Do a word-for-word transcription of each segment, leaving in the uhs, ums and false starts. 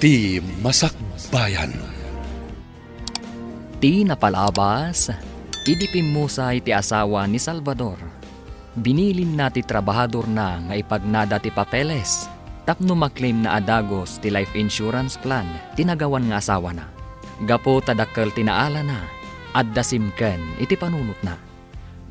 Ti Masakbayan. Ti napalabas, idi pimmusay ti asawa ni Salvador, binilinna ti trabahadorna nga ipagnada ti papeles tapno maklaimna a dagus ti life insurance plan ti nagawan nga asawana. Gapu ta dakkel ti naalana, adda simken iti panunotna.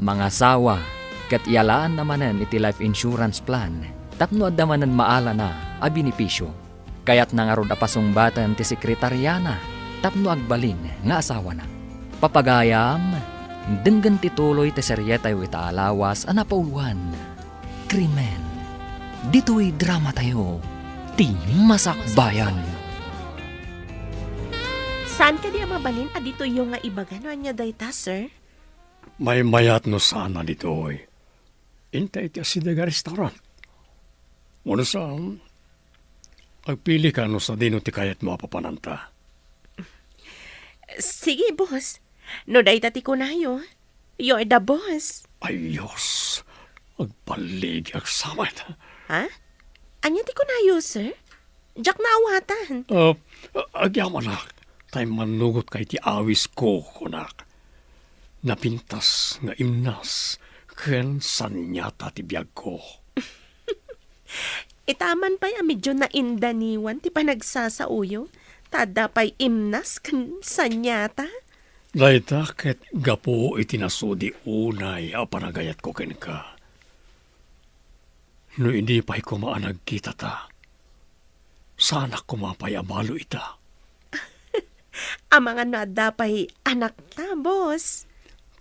Mangasawa ket iyalaanna manen iti life insurance plan tapno adda manen maalana a benepisio. Kayatna ngarud a pasungbaten ti sekretariana tapno agbalin nga asawana. Papagayam, denggen ti tuloy ti serietayo ita a lawas a napauluan, Krimen. Ditoy dramatayo, Ti Masakbayan. Saan kadi a mabalin a ditoyyo nga ibaga no ania dayta, sir? Maymayat no saan a ditoy. Inta iti asideg a restaurant. Wenno saan, agpilika no sadino ti kayatmo a papananta. Sige, boss. No dayta ti kunayo, you're the boss. Ay, Diyos. Agbaligi, agsamet. Ha? Ania ti kunayo, sir? Diak naawatan. Ah, agyamanak, ta immannugotka iti awisko, kunak. Napintas nga imnas ken saniata ti biagko. Itaman pay a medyo naindaniwan ti panagsasaoyo, ta adda pay imnas ken saniata. Dayta ket gapu iti nasudi unay a panagayatko kenka. No idi pay koma a nagkitata, saanak koma pay a balo ita. Amangan no adda pay anakta, boss.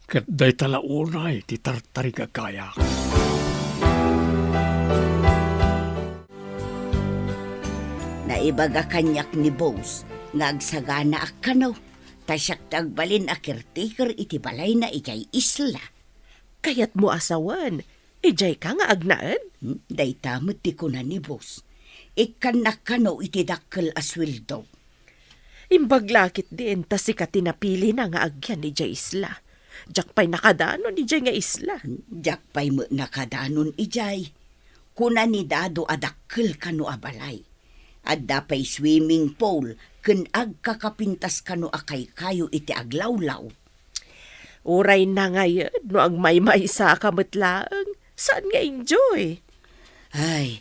Ket dayta la unay ti tartarigagayak. Naibaga kaniak ni boss nga agsaganaak kano, ta siak ti agbalin a caretaker iti balayna idiay isla. Kayatmo a sawen, idiayka nga agnaed? Hmm, dayta met ti kuna ni boss. Ikkannak kano iti dakkel a sueldo. Imbag la ketdin ta sika ti napilina nga agyan idiay isla. Diak pay nakadanon idiay nga isla. Diak pay met nakadanon idiay. Kuna ni Dado a dakkel kano a balay. Adda pay swimming pool ken agkakapintas kano a kaykayo iti aglawlaw. Uray nangayed no agmaymaysaka met laeng, saan nga enjoy? Ay,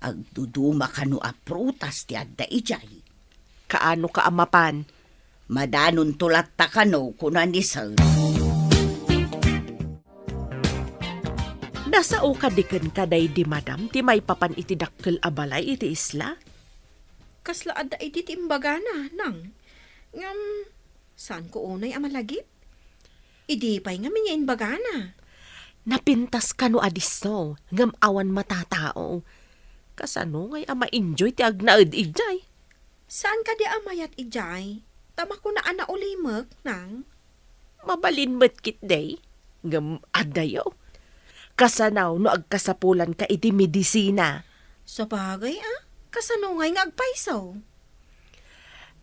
agduduma kano a prutas ti adda idiay. Kaano ka a mapan? Madanonto latta kano, kuna ni Sir. Nasao kadi kenka daydi madam ti maipapan iti dakkel a balay iti isla? Kasla adda idi ti imbagana, nang. Ngem, saanko unay a malagip? Idi pay ngamin nga imbagana. Napintas kano a disso, ngem awan matatao. Kasano ngay a ma-enjoy ti agnaed idiay? Saan kadi a mayat idiay? Ta makuna a naulimek, nang. Mabalin met ketdi, ngem addayo. Kasano no agkasapulanka iti medisina? Sabagay a, kasano ngay nga agpayso?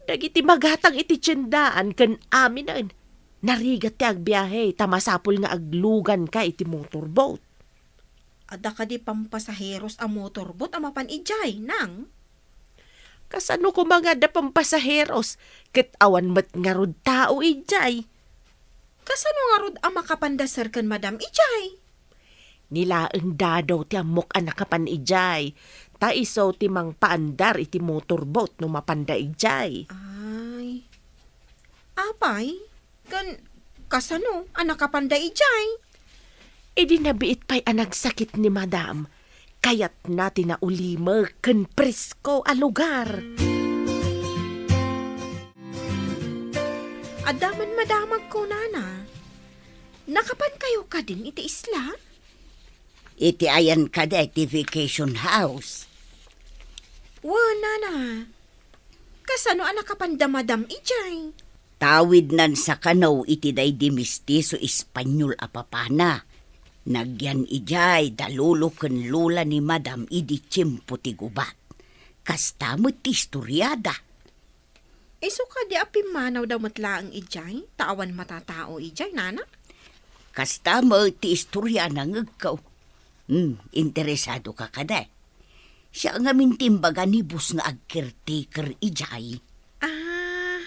Dagiti magatang iti tiendaan ken aminen, narigat ti agbiahe ta masapul nga agluganka iti motorboat. Adda kadi pampasaheros a motorboat a mapan idiay, nang? Kasano koma nga adda pampasaheros ket awan met ngarud tao idiay? Kasano ngarud a makapanda sir ken madam idiay? Ni laeng Dado ti ammok a nakapan idiay, ta isu ti mangpaandar iti motorboat no mapanda idiay. Ay. Apay, ken kasano a nakapanda idiay? Idi nabiit pay a nagsakit ni madam, kayatna ti naulimek ken presko a lugar. Adda man madamag kunana. Nakapankayo kadin iti isla? Iti ayan kadi ti vacation house? Wen, nana. Kasano a nakapanda madam idiay? Tawidnan sa kano iti daydi mestizo Espanyol a papana. Nagyan idiay da lolo ken lola ni madam idi tiempo ti gubat. Kasta met ti istoriada. Isu kadi a pimmanawda met laeng idiay, ta awan matatao idiay, nana? Kasta met ti istoria, nangegko. Hmm, interesado ka kadi? Siak ngamin ti imbaga ni boss nga ag-caretaker idiay. Ah,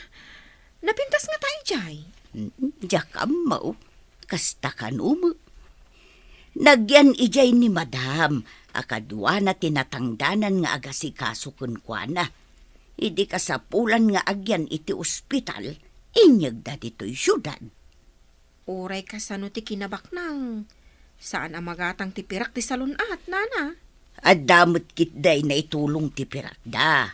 napintas ngata idiay? Mm, diak ammo. Kasta kano met. Nagyan idiay ni madam a kaduana ti natangdanan nga agasikaso kenkuana. Idi kasapulan nga agyan iti ospital, inyegda ditoy siudad. Uray kasano ti kinabaknang, saan a magatang ti pirak ti salun-at, nana? Adda met ketdi a naitulong ti pirakda.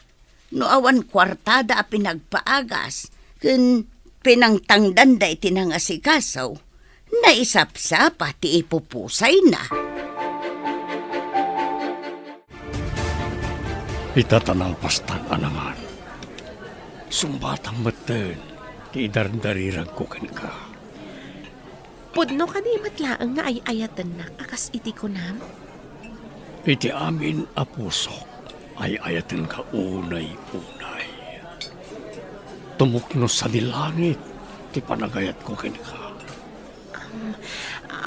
No awan kuartada a pinagpaagas ken pinangtangdanda iti nangasikaso, naisapsapa ti ipupusayna. Ita ta nalpastan a nangan. Sungbatam metten ti idardariragko kenka. Pudno kadi met laeng nga ay-ayatennak a kas iti kunam? Iti amin a pusok, ay-ayatenka unay-unay. Tumukno sadi langit ti panagayatko kenka.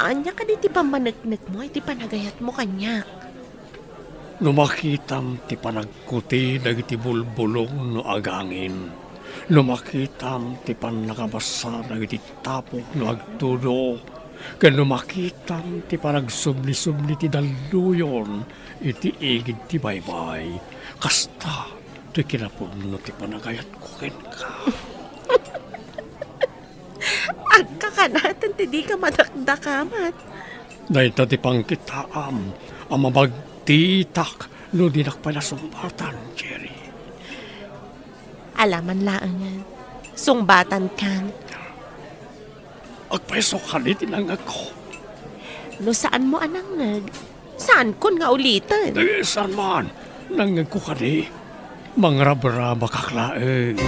Ania kadi ti pammaneknekmo iti panagayatmo kaniak? No makitam ti panagkuti dagiti bulbulong no agangin, no makitam ti pannakabasa dagiti tapok no agtudo, ken no makitam ti panagsubli-subli ti dalluyon iti igid ti baybay, kasta ti kinapudno ti panagayatko kenka. Agkakanaten ti dika madakdakamat. Dayta ti pangkitaam a mabagtitak no dinak pay nasungbatan, Cherry. Alaman laengen, sungbatankan. Agpayso kadi ti nangngegko. No saanmo a nangngeg, saankon nga uliten. Eh, saan man. Nangngegko kadi. Mangrabrabakak laeng.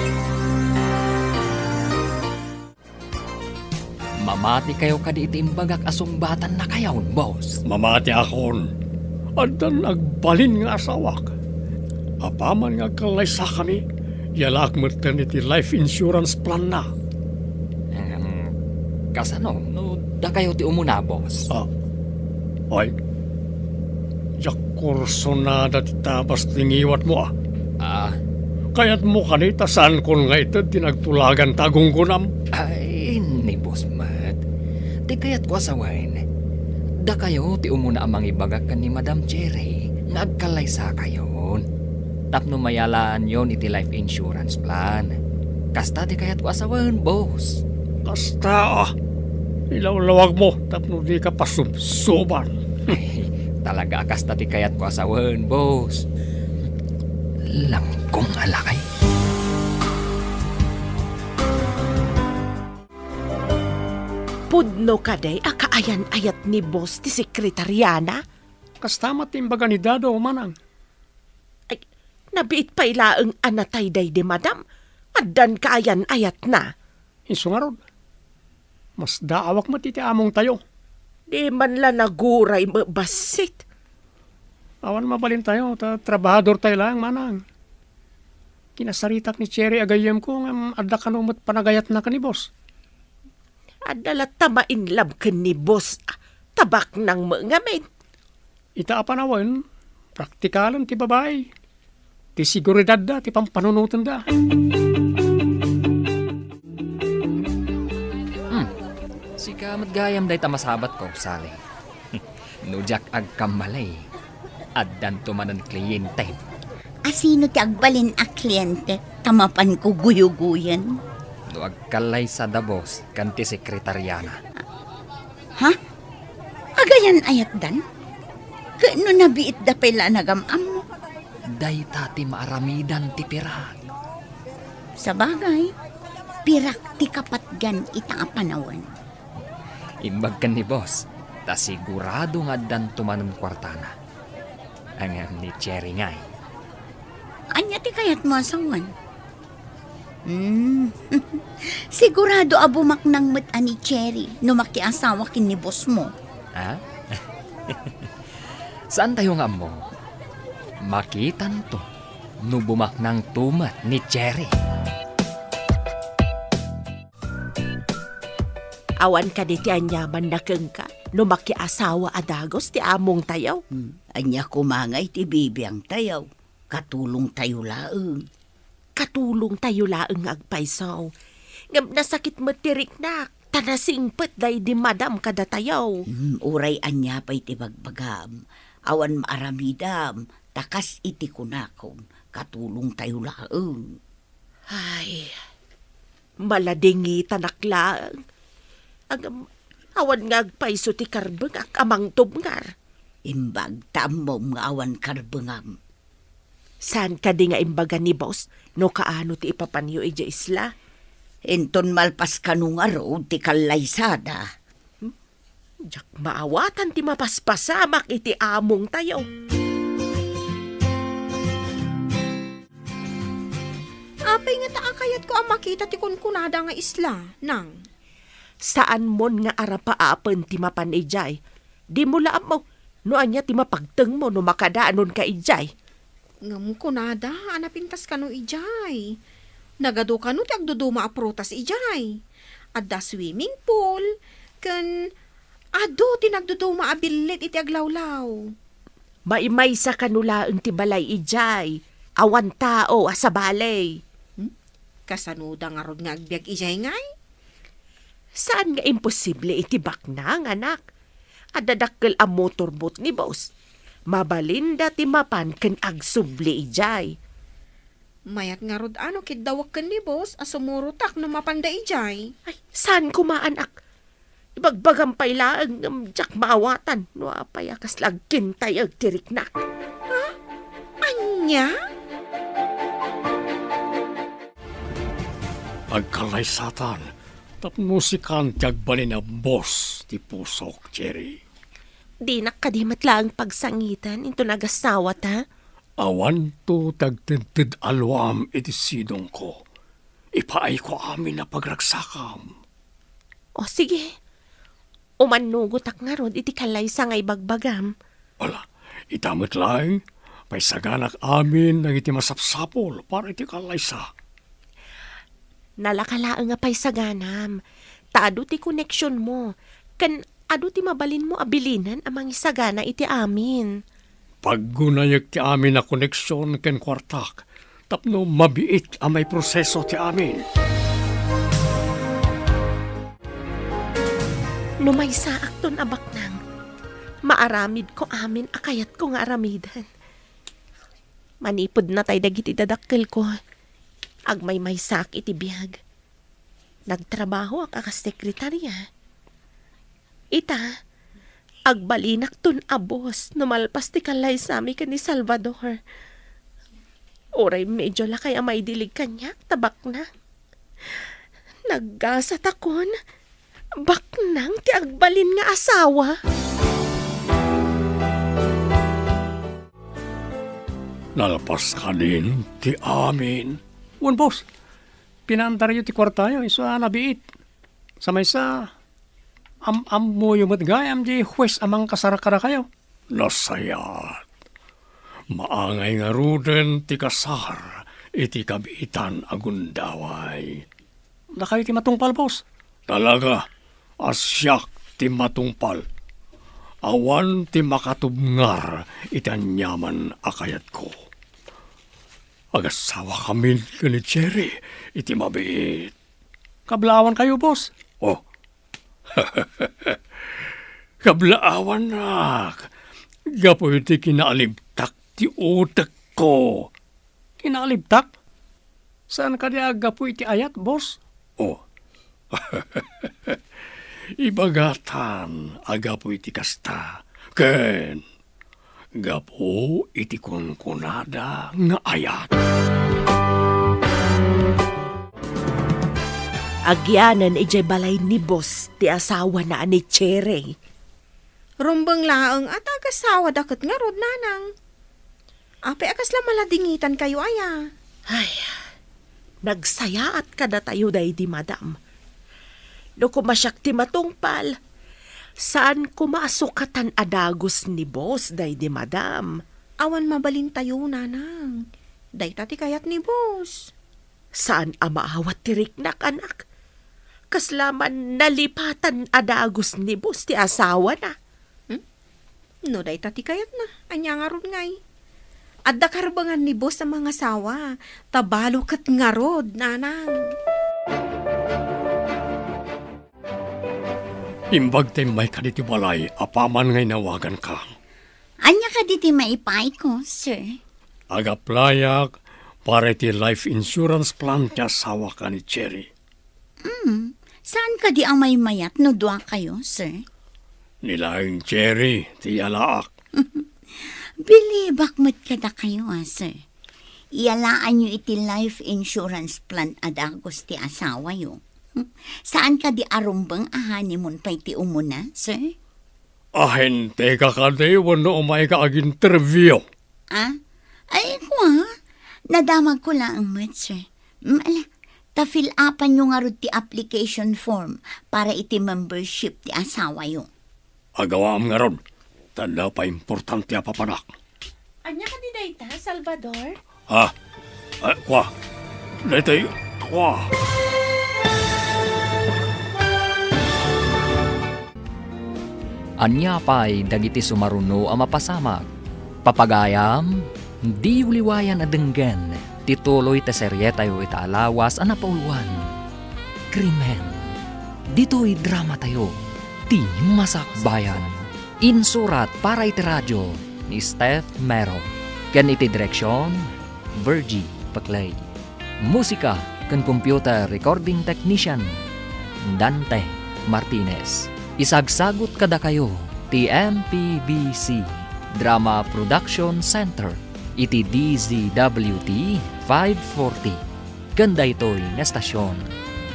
Mamatikayo kadi iti imbagak a sungbatannakayon, boss? Mamatiakon. Addan agbalin nga asawak. Apaman nga agkallaysakami, yalaak metten iti life insurance plan-na. Em, kasano no dakayo ti umuna, boss? Ah, ay, diak kursunada ti tabas ti ngiwatmo, ah. Ah. Kayatmo kadi ta saankon nga ited ti nagtulagan ta agunggonam? Ay, ni boss met. Ti kayatko a sawen, dakayo ti umuna a mangibagak ken ni Madam Cherry nga agkallaysakayon tapno mayalaanyon iti life insurance plan. Kasta ti kayatko a sawen, boss. Kasta, ah. Ilawlawagmo tapno dika pasubsuban. Ay, talaga a kasta ti kayatko a sawen, boss. Langkong a lakay. Pudno kadi a kaayan-ayat ni boss ti sekretariana? Kasta met ti imbaga ni Dado, manang. Ay, nabiit pay laeng a natay daydi madam, addan kaayan-ayatna. Isu ngarud, masdaawak met iti amongtayo. Di man la naguray met bassit. Awan mabalintayo, ta trabahadortayo laeng, manang. Kinasaritak ni Cherry a gayyemko, ngem adda kano met panagayatna ken ni boss. Adda latta ma-inlove ken ni boss, ah, ta baknang met ngamin. Ita a panawen, praktikalen ti babai. Ti seguridadda ti pampanunotenda. Hmm. Sika met gayam dayta masabatko, Sally. No diak agkamali, addanto manen kliyentem. A sino ti agbalin a kliyente ta mapanko guyugoyen? No agkallaysa da boss ken ti sekretariana. Ha? Agayan-ayatdan? Ket no nabiitda pay la a nagam-ammo? Dayta ti maaramidan ti pirak. Sabagay, pirak ti kapatgan ita a panawen. Imbag ken ni boss, ta sigurado nga addanto manen kuartana. Ngem ni Cherry ngay. Ania ti kayatmo a sawen? Hmm. Sigurado a bumaknang met a ni Cherry no makiasawa ken ni boss mo. Ha? Saantayo nga ammo? Makitanto no bumaknangto met ni Cherry. Awan kadi ti aniamanna kenka no makiasawa a dagus ti amongtayo? Hmm. Ania koma ngay ti bibiangtayo? Katulongtayo laeng. Katulongtayo laeng nga agpayso. Ngem nasakit met ti riknak, ta nasingpet daydi madam kadatayo. Hmm, uray ania pay ti bagbagam, awan maaramidam, ta kas iti kunakon, katulongtayo laeng. Ay, maladingitanak laeng. Agam, awan nga agpayso ti karbengak a mangtubngar. Imbag ta ammom nga awan karbengam. Saan kadi nga imbaga ni boss no kaano ti ipapanyo idiay isla? Inton malpas kano ngarud ti kallaysada. Hmm? Diak maawatan ti mapaspasamak iti amongtayo. Apay ngata a kayatko a makita ti kunkunada nga isla, nang? Saanmon nga arapaapen ti mapan idiay. Dimo la ammo no ania ti mapagtengmo no makadaanonka idiay. Ngem kunada a napintas kano idiay. Nagadu kano ti agduduma a prutas idiay. Adda swimming pool, ken adu ti nagduduma a billit iti aglawlaw. Maimaysa kano laeng ti balay idiay. Awan tao a sabali. Hmm? Kasanoda ngarud nga agbiag idiay ngay? Saan nga imposible iti baknang, anak? Adda dakkel a motorboat ni boss. Mabalinda ti mapan ken agsubli idiay. Mayat ngarud a no kiddawek ken ni boss a sumurotak no mapanda idiay. Ay, saan koma, anak? Ibagbagam pay laeng ngem diak maawatan no apay a kasla agkintayeg ti riknak. Ha? Ania? Agkallaysatan tapno sikan ti agbalin a boss ti pusok, Jerry. Dinak kadi met laeng pagsangiten inton agasawata? Awanto ti agtedted a luam iti sidongko. Ipaayko amin a pagragsakam. O sige, umannugotak ngarud iti kallaysa nga ibagbagam. Ala, ita met laeng, paisaganak amin dagiti masapsapul para iti kallaysa. Nalaka laeng a paisaganam, ta adu ti koneksionmo, ken adu ti mabalinmo a bilinen a mangisagana iti amin. Paggunayek ti amin a koneksion ken kuartak tapno mabiit a maiproseso ti amin. No maysaakton a baknang, maaramidko amin a kayatko nga aramiden. Manipud natay dagiti dadakkelko, agmaymaysaak iti biag. Nagtrabahoak a kas sekretarya. Ita, agbalinakton a boss no malpas ti kallaysami ken ni Salvador. Uray medyo lakay a maidilig kaniak ta baknang. Naggasatakon, baknang ti agbalin nga asawa. Nalpas kadin ti amin. Wen, boss, pinaandaryo ti kuartayo, isu a nabiit. Sa maysa, am-ammoyo met gayam di huwes a mangkasar kadakayo. Nasayaat. Maangay ngaruden ti kasar iti kabiitan a gundaway. Dakayo ti matungpal, boss. Talaga, a siak ti matungpal. Awan ti makatubngar iti aniaman a kayatko. Agasawakamin ken ni Jerry iti mabiit. Kablaawankayo, boss? Oh. Kablaawannak. Gapu iti kinaalibtak ti utekko. Kinaalibtak? Saan kadi a gapu iti ayat, boss? Oh. Ibagatan a gapu iti kasta. Ken gapu iti kunkunada nga ayat. Agyanan idiay balay ni boss ti asawana a ni Cherry. Rumbeng laeng a ta agasawada ket ngarud, nanang. Apay a kasla maladingitankayo aya? Ay, nagsayaat kadatayo daydi madam. No koma siak ti matungpal, saan koma a sukatan a dagus ni boss daydi madam. Awan mabalintayo, nanang. Dayta ti kayat ni boss. Saan a maawat ti riknak, anak. Kasla man nalipatan a dagus ni boss ti asawana. Hmm? No dayta ti kayatna, ania ngarud ngay? Adda karbengan ni boss a mangasawa, ta balo ket ngarud, nanang. Imbag ta immayka ditoy balay, apaman nga inawaganka. Ania kadi ti maipaayko, sir? Ag-applyak para iti life insurance plan ti asawak a ni Cherry. Hmm, saan kadi a maymayat no dua kayo, sir? Ni laeng Cherry ti iyalaak. Bilibak met kadakayo, a, sir. Iyalaanyo iti life insurance plan a dagus ti asawayo. Saan kadi a rumbeng a honeymoon pay ti umuna, sir? Ahente ka kadi wenno umayka ag-interview? Ah? Ay, kua, nadamagko laeng met, sir. Mm, ala, ta fill-upanyo ngarud ti application form para iti membership ti asawayo. Agawaam ngarud, ta adda pay importante a papanak. Ania kadi dayta, Salvador? Ah, ah, kua. Daytoy, kua. Ania pay dagiti sumaruno a mapasamak? Papagayam, diyo liwayan a denggen ti tuloy ti serietayo ita a lawas a napauluan, Krimen. Ditoy dramatayo, ti Masakbayan. Insurat para iti radio ni Steph Mero, ken iti direksion, Virgie Paclay. Musika ken computer recording technician, Dante Martinez. Isagsagut kadakayo ti M P B C Drama Production Center iti D Z W T five forty. Ken daytoy nga estasion,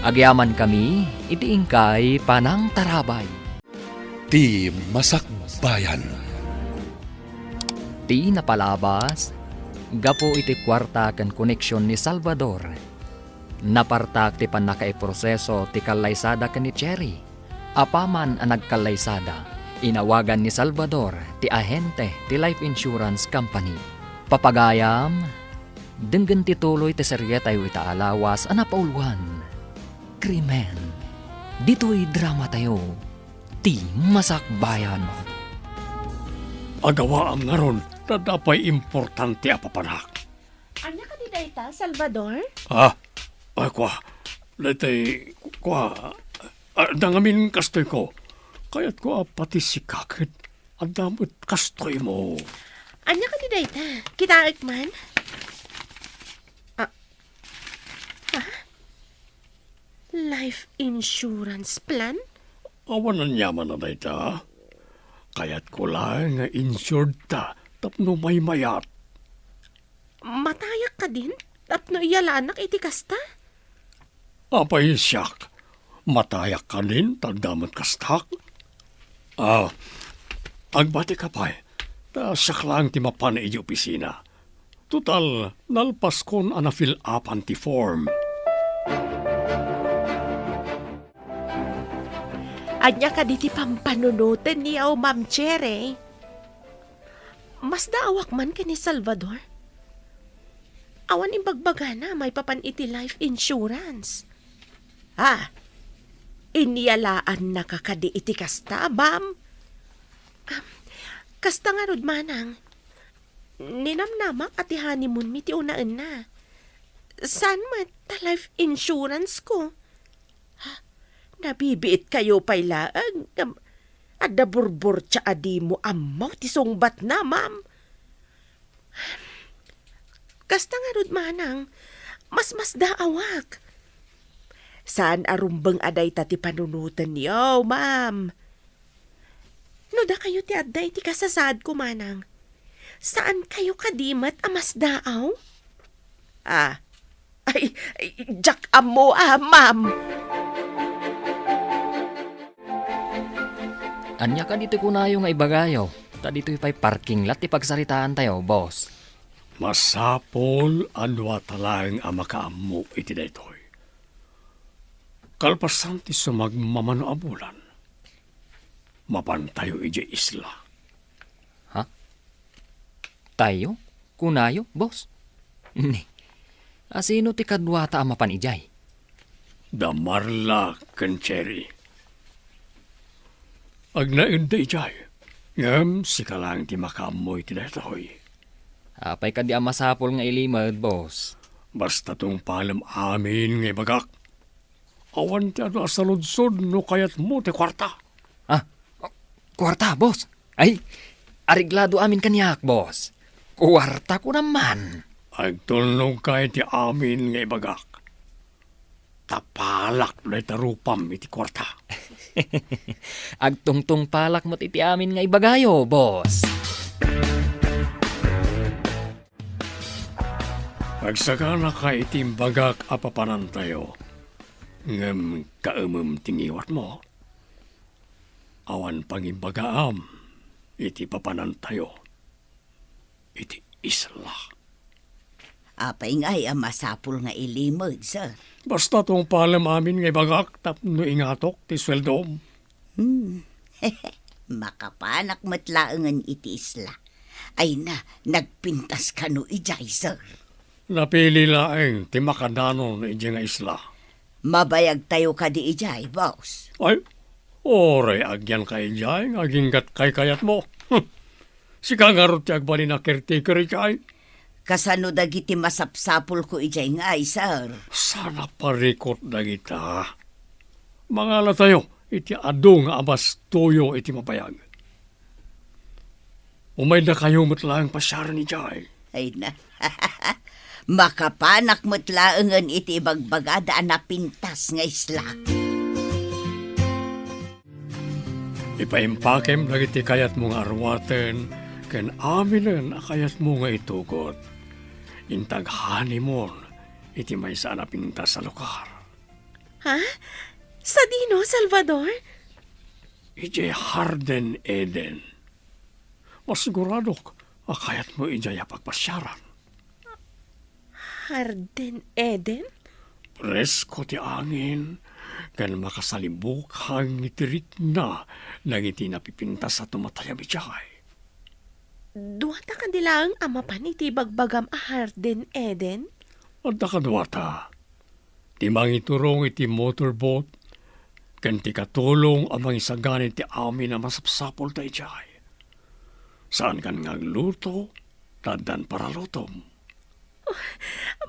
agyamankami iti inkay panangtarabay. Ti Masakbayan. Ti napalabas, gapu iti kuarta ken koneksion ni Salvador, napartak ti pannakaiproseso ti kallaysada ken ni Cherry. Apaman a nagkallaysada, inawagan ni Salvador ti ahente ti life insurance company. Papagayam, denggen ti tuloy ti serietayo ita a lawas a napauluan, Krimen. Ditoy dramatayo, ti Masakbayan. Agawaam ngarud, ta adda pay importante a papanak. Ania kadi dayta, Salvador? Ah, ay, kua. Daytay, kua. Ah, dangamin kastoyko. Kayatko a pati sika ket adda met kastoymo. Ania kadi dayta? Kitaek man? Ah, ha? Life insurance plan? Awan aniaman a dayta. Kayatko laeng nga insured ta tapno maymayat. Matayak kadin tapno iyalanak iti kasta? Apay siak, matayak kadin ta adda met kastak? Ah, agbatika pay, ta siak laeng ti mapan iti opisina. Total, nalpaskon a na-fill-upan ti form. Ania kadi ti pampanunotenyo, Ma'am Cherry? Masdaawak man ken ni Salvador. Awan imbagbagana maipapan iti life insurance. Ah, inyalaannaka kadi iti kasta, ma'am? Ah, kasta ngarud, manang. Ninamnamak a ti honeymoon mi ti unaenna. Saan met ta life insurance ko? Ha? Nabibiit kayo pay laeng ngem adda burburtia a dimo ammo ti sungbatna, ma'am. Kasta ngarud, manang, masmasdaawak. Saan a rumbeng a dayta ti panunotenyo, ma'am. No dakayo ti adda iti kasasaadko, manang, saan kayo kadi met a masdaaw? Ah, ay, ay, diak ammo, ah, ma'am. Ania kadi ti kunayo nga ibagayo? Ta ditoy pay parking lot ti pagsaritaantayo, boss. Masapul a duata laeng a makaammo iti daytoy. Kalpasan ti sumagmamano a bulan, mapantayo idiay isla. Ha? Tayo? Kunayo, boss? Ni, asino ti kaduata a mapan idiay? Da Marla ken Cherry. Agnaedda idiay. Ngem sika laeng ti makaammo iti daytoy. Apay kadi a masapul nga ilimed, boss? Basta tungpalem amin nga ibagak. Awan ti adu a saludsod no kayatmo ti kuarta. Ah, kuarta, boss? Ay, areglado amin kaniak, boss. Kuarta ko naman. Agtulnogka iti amin nga ibagak. Tapalak dayta rupam iti kuarta. Agtungtungpalak met iti amin nga ibagayo, boss. Agsaganaka iti imbagak a papanantayo, ngem kaemem ti ngiwatmo. Awan pangimbagaam iti papanantayo iti isla. Apay ngay a masapul nga ilimed, sir? Basta tungpalem amin nga ibagak tapno ingatok ti sueldom. Hmm. Makapanak met laengen iti isla. Ay na, nagpintas kano idiay, sir? Napili laeng ti makadanon idiay nga isla. Mabayagtayo kadi idiay, boss? Ay, uray agyanka idiay nga aginggat kaykayatmo. Hmm. Sika ngarud ti agbalin a caretaker idiay. Kasano dagiti masapsapulko idiay ngay, sir? Saan a parikut dagita. Mangalatayo iti adu nga abastoyo iti mabayag. Umaydakayo met laeng pasiaren idiay. Ay na. Makapanak met laengen iti ibagbagada a napintas nga isla. Ipaimpakem dagiti kayatmo nga arwaten ken aminen a kayatmo nga itugot. Inta aghoneymoon iti maysa a napintas a lugar. Ha? Sadino, Salvador? Idiay Hardin Eden. Masiguradok a kayatmo idiay a pagpasiaran. Hardin Eden? Presko ti angin, ken makasalibukang iti rikna dagiti napipintas a tumatayab idiay. Duata kadi laeng a mapan iti ibagbagam a Hardin Eden? Adda kaduata. Ti mangiturong iti motorboat, ken ti katulong a mangisagana iti amin a masapsapulda idiay. Saankan nga agluto, ta addan paralutom.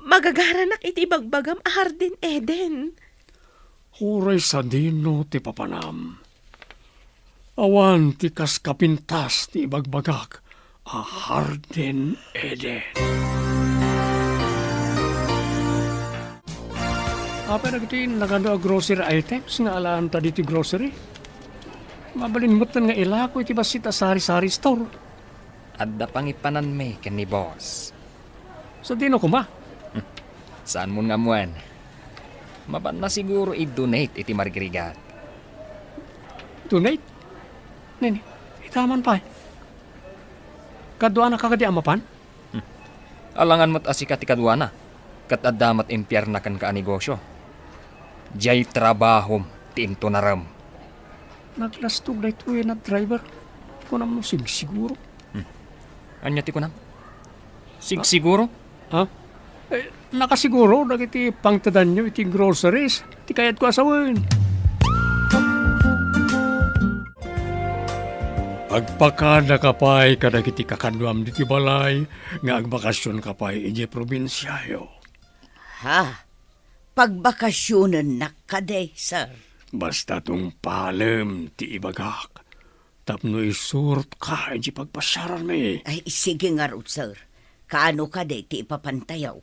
Magagaranak iti ibagbagam a Hardin Eden. Uray sadino ti papanam. Awan ti kas kapintas ti ibagbagak a Hardin Eden. Apay dagiti nagadu a grocery items nga alaanta ditoy grocery? Mabalin metten nga ilako iti bassit a sari-sari store. Adda pangipananmi ken ni boss. Sadino koma? Hmm. Saanmon nga ammoen? Mapanna siguro i-donate iti marigrigat. Donate? Nini, ita man pay. Kaduanaka kadi a mapan? Hmm. Alangan met a sika ti kaduana, ket adda met impiarna kenka a negosio. Diay trabahom ti intunarem. Naglastog daytoy a driver. Kunam no sigsiguro. Hmm. Ania ti kunam? Sigsiguro? Ha? Eh, nakasiguro dagiti pangtedanyo iti groceries ti kayatko a sawen. Agpakadaka pay kadagiti kakaduam ditoy balay nga agbakasionka pay idiay probinsiayo. Ha? Pagbakasionennak kadi, sir? Basta tungpalem ti ibagak tapno isurotka iti pagpasiaranmi. Ay, sige ngarud, sir. Kaano kadi ti ipapantayo?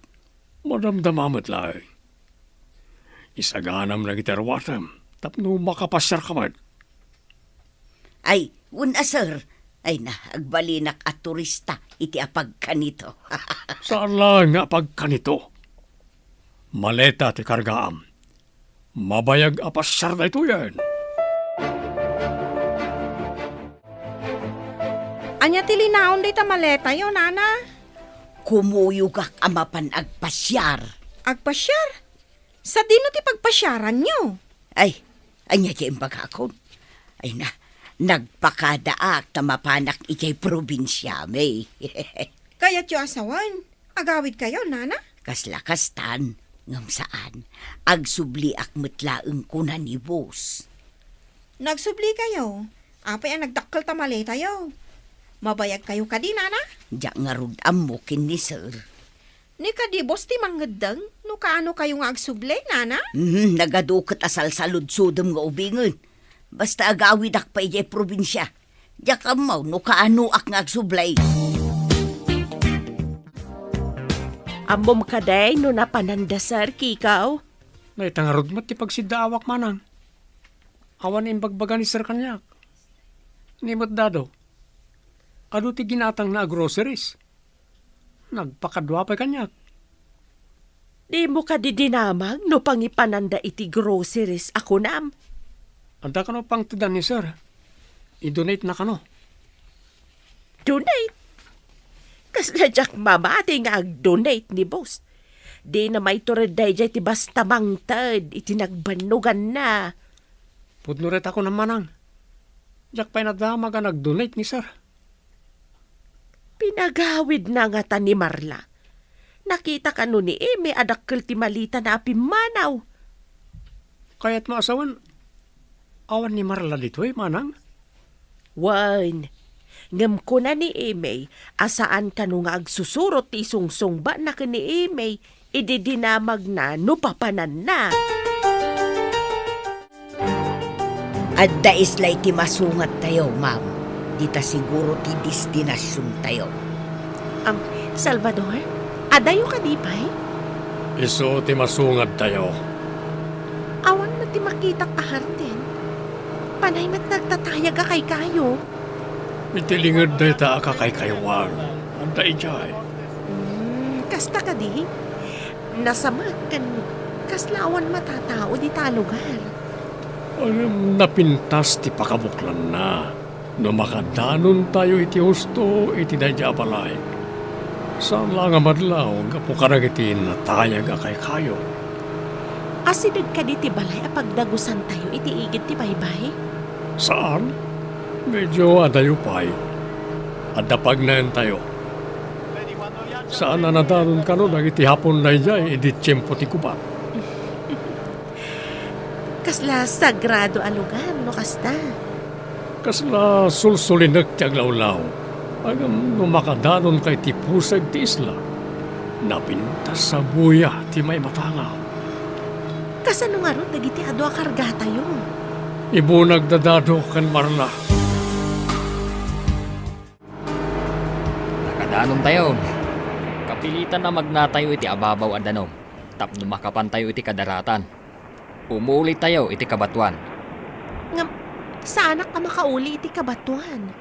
Madamdama met laeng. Isaganam dagiti arwatem tapno makapasiarka met. Ay, wen a, sir. Ay na, agbalinak a turista iti apagkanito. Saan laeng nga apagkanito. Maleta ti kargaam. Mabayag a pasiar daytoyen. Ania ti linaon dayta maletayo, nana? Kumuyogak a mapan agpasiar. Agpasiar? Sadino ti pagpasiaranyo? Ay, ania ti imbagakon? Ay na, nagpakadaak ta mapanak idiay probinsiami. Kayatyo a sawen? Agawidkayo, nana? Kasla kastan, ngem saan. Agsubliak met laeng kuna ni boss. Nagsublikayo? Apay a nagdakkel ta maletayo? Mabayagkayo kadi, nana? Diak ngarud ammo ken ni sir. Ni kadi boss ti mangngeddeng no kaano kayo nga agsublay, nana? Mhm, nagadu ket a salsaludsodem nga ubingen. Basta agawidak pay idiay probinsia. Diak ammo no kaanoak nga agsublay. Ammom kadi no napananda, sir, Kiko? Dayta ngarud met ti pagsiddaawak, manang. Awan imbagbaga ni sir kaniak. Ni met dado, adu ti ginatangna a groceries. Nagpakadua pay kaniak. Dimo kadi dinamag no pangipananda iti groceries a kunam? Adda kano pangtedan ni sir. I-donate na kano. Donate? Kasla diak mamati nga ag-donate ni boss. Dina maitured daydiay ti basta mangted iti nagbannoganna. Pudno ret a kunam, manang. Diak pay nadamag a nag-donate ni sir. Pinagawidna ngata ni Marla. Nakita kano ni Eme a dakkel ti malitana a pimmanaw. Kayatmo a sawen, awan ni Marla ditoy, manang? Wen, ngem kuna ni Eme a saan kano nga agsusurot ti isungsungbatna ken ni Eme idi dinamagna no papananna. Adda isla iti masungattayo, ma'am. Dita siguro ti destinasiontayo. Am, Salvador, adayo kadi pay? Isu ti masungattayo. Awan met ti makitak a hardin. Panay met nagtatayag a kaykayo. Iti linged dayta a kakaykayoan. Adda idiay. Hmm, kasta kadi? Nasamak ken kasla awan matatao dita a lugar. Ngem napintas ti pakabuklanna no makadanontayo iti husto iti daydiay a balay. Saan laeng a madlaw gapu kadagiti natayag a kaykayo. Asideg kadi ti balay a pagdagusantayo iti igid ti baybay? Saan. Medyo adayo pay. Adda pagnaentayo. Saan a nadanon kano dagiti Hapon daydiay idi tiempo ti gubat. Kasla sagrado a lugar no kasta. Kasla sulsulinek ti aglawlaw. Ngem no makadanonka iti puseg ti isla, napintas a buya ti maimatangam. Kasano ngarud dagiti adu a kargatayo? Ibunag da Dado ken Marla. Nakadanontayo. Kapilitan a magnatayo iti ababaw a danum tapno makapantayo iti kadaratan. Umulitayo iti kabatoan. Ngem, saanak a makauli iti kabatoan.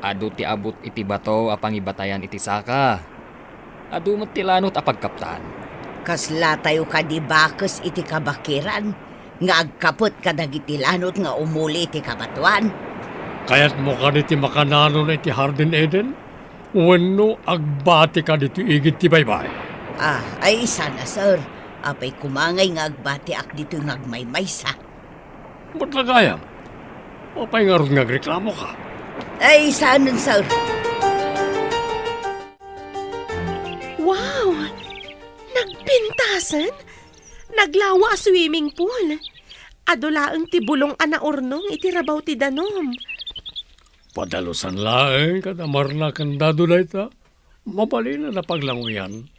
Adu ti abut iti bato a pangibatayan iti saka. Adu met ti lanot a pagkaptan. Kaslatayo kadi bakes iti kabakiran nga agkapet kadagiti lanot nga umuli iti kabatoan? Kayatmo kadi ti makananon iti Hardin Eden? Wenno agbati ka ditoy igid ti baybay? Ah, ay, sana, sir. Apay koma ngay nga agbatiak ditoy nga agmaymaysa? Met la gayam. Apay ngarud nga agreklamoka? Ay, saanen, sir. Wow! Nagpintasen? Naglawa a swimming pool. Adu laeng ti bulong a naurnong iti rabaw ti danum. Padalusan laeng kada Marla ken Dado dayta. Mabalin a napaglanguyan.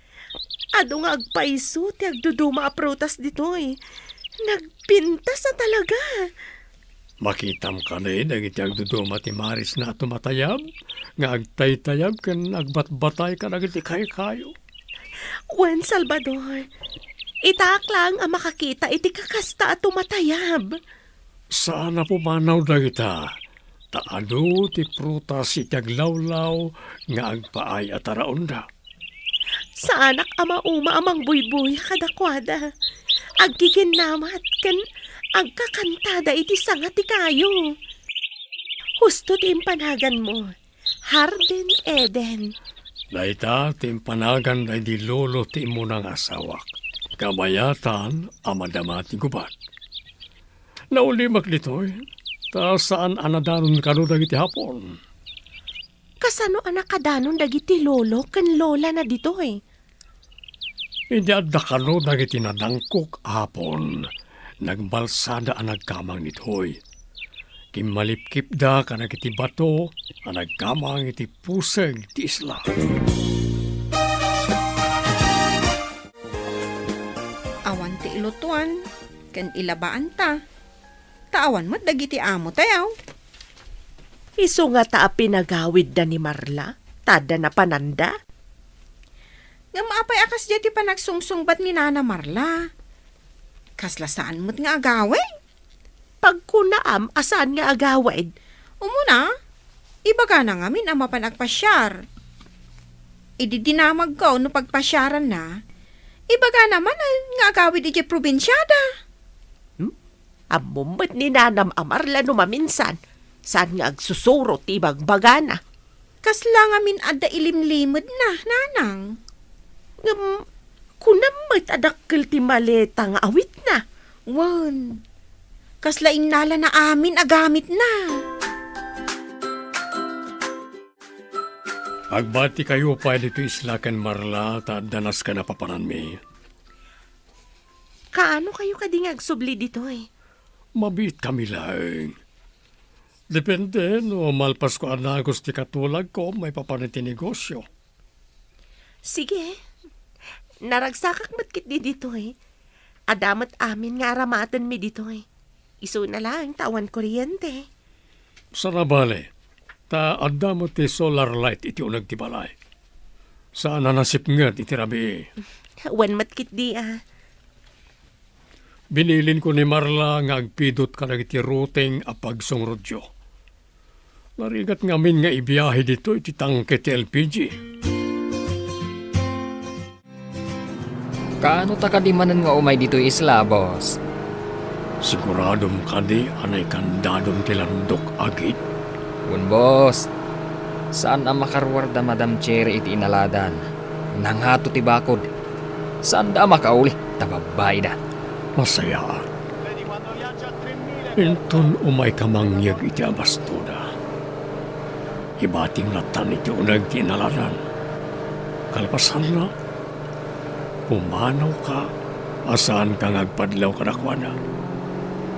Adu nga agpayso ti agduduma a prutas ditoy. Nagpintas a talaga. Makitam kadi dagiti agduduma ti marisna a tumatayab, nga agtaytayab ken agbatbatay kadagiti kaykayo? Wen, Salvador, itaak laeng a makakita iti kakasta a tumatayab. Saan a pumanaw dagita, ta adu ti prutas iti aglawlaw nga agpaay a taraonda. Saanak a mauma a mangbuybuya kadakuada. Agkikinnamat ken agkakantada iti sanga ti kayo. Husto ti impanaganmo, Hardin Eden. Dayta ti impanagan daydi lolo ti immuna nga asawak. Kabayatan a madama ti gubat. Naulimek ditoy, ta saan a nadanon kano dagiti Hapon. Kasano a nakadanon dagiti lolo ken lolana ditoy? Idi adda kano dagiti nadangkok a Hapon, nagbalsada a nagkamang ditoy. Kimmalipkipda kadagiti bato a nagkamang iti puseg ti isla. Awan ti ilutuan ken ilabaanta, ta awan met dagiti amotayo. Isu ngata a pinagawidda ni Marla, ta adda napananda. Ngem apay a kasdiay ti panagsungsungbat ni Nana Marla? Kasla saan met nga agawid? Pagkunaam a saan nga agawid? Umuna, ibagana ngamin a mapan agpasiar. Idi dinamagko no pagpasiaranna, ibagana manen nga agawid idiay probinsiada. Hmm? Ammom met ni Nanam a Marla no maminsan, saan nga agsusuro ti ibagbagana. Kasla ngamin adda ilimlimedna, Nanang. Ngem, kunam met a dakkel ti maleta nga awitna. Wen, kasla innalana amin a gamitna. Agbatikayo pay ditoy isla ken Marla ta adda nasken a papananmi. Kaano kayo kadi nga agsubli ditoy? Mabiitkami laeng. Depende no malpasko a nagus ti katulagko maipapan iti negosio. Sige. Naragsakak met ketdi ditoy. Adda met amin nga aramatenmi ditoy. Isuna laeng ta awan kuryente. Saan a bale, ta adda met ti solar light iti uneg ti balay. Saan a nasipnget iti rabii. Wen met ketdi a. Binilinko ni Marla nga agpidut kadagiti routing a pagsungrutyo. Narigat ngamin nga ibiahe ditoy ti tangke ti L P G. Kaano ta kadi manen nga umay ditoy isla, boss? Siguradom kadi a naikandadom ti landok a gate? Wen, boss. Saan a makaruar da Madam Cherry iti inaladan. Nangato ti bakod. Saanda a makauli ta babbaida. Masayaat. Inton umayka mangyeg iti abastoda, ibatim lattan iti uneg ti inaladan. Kalpasanna, pumanawka a saanka nga agpadlaw kadakuada.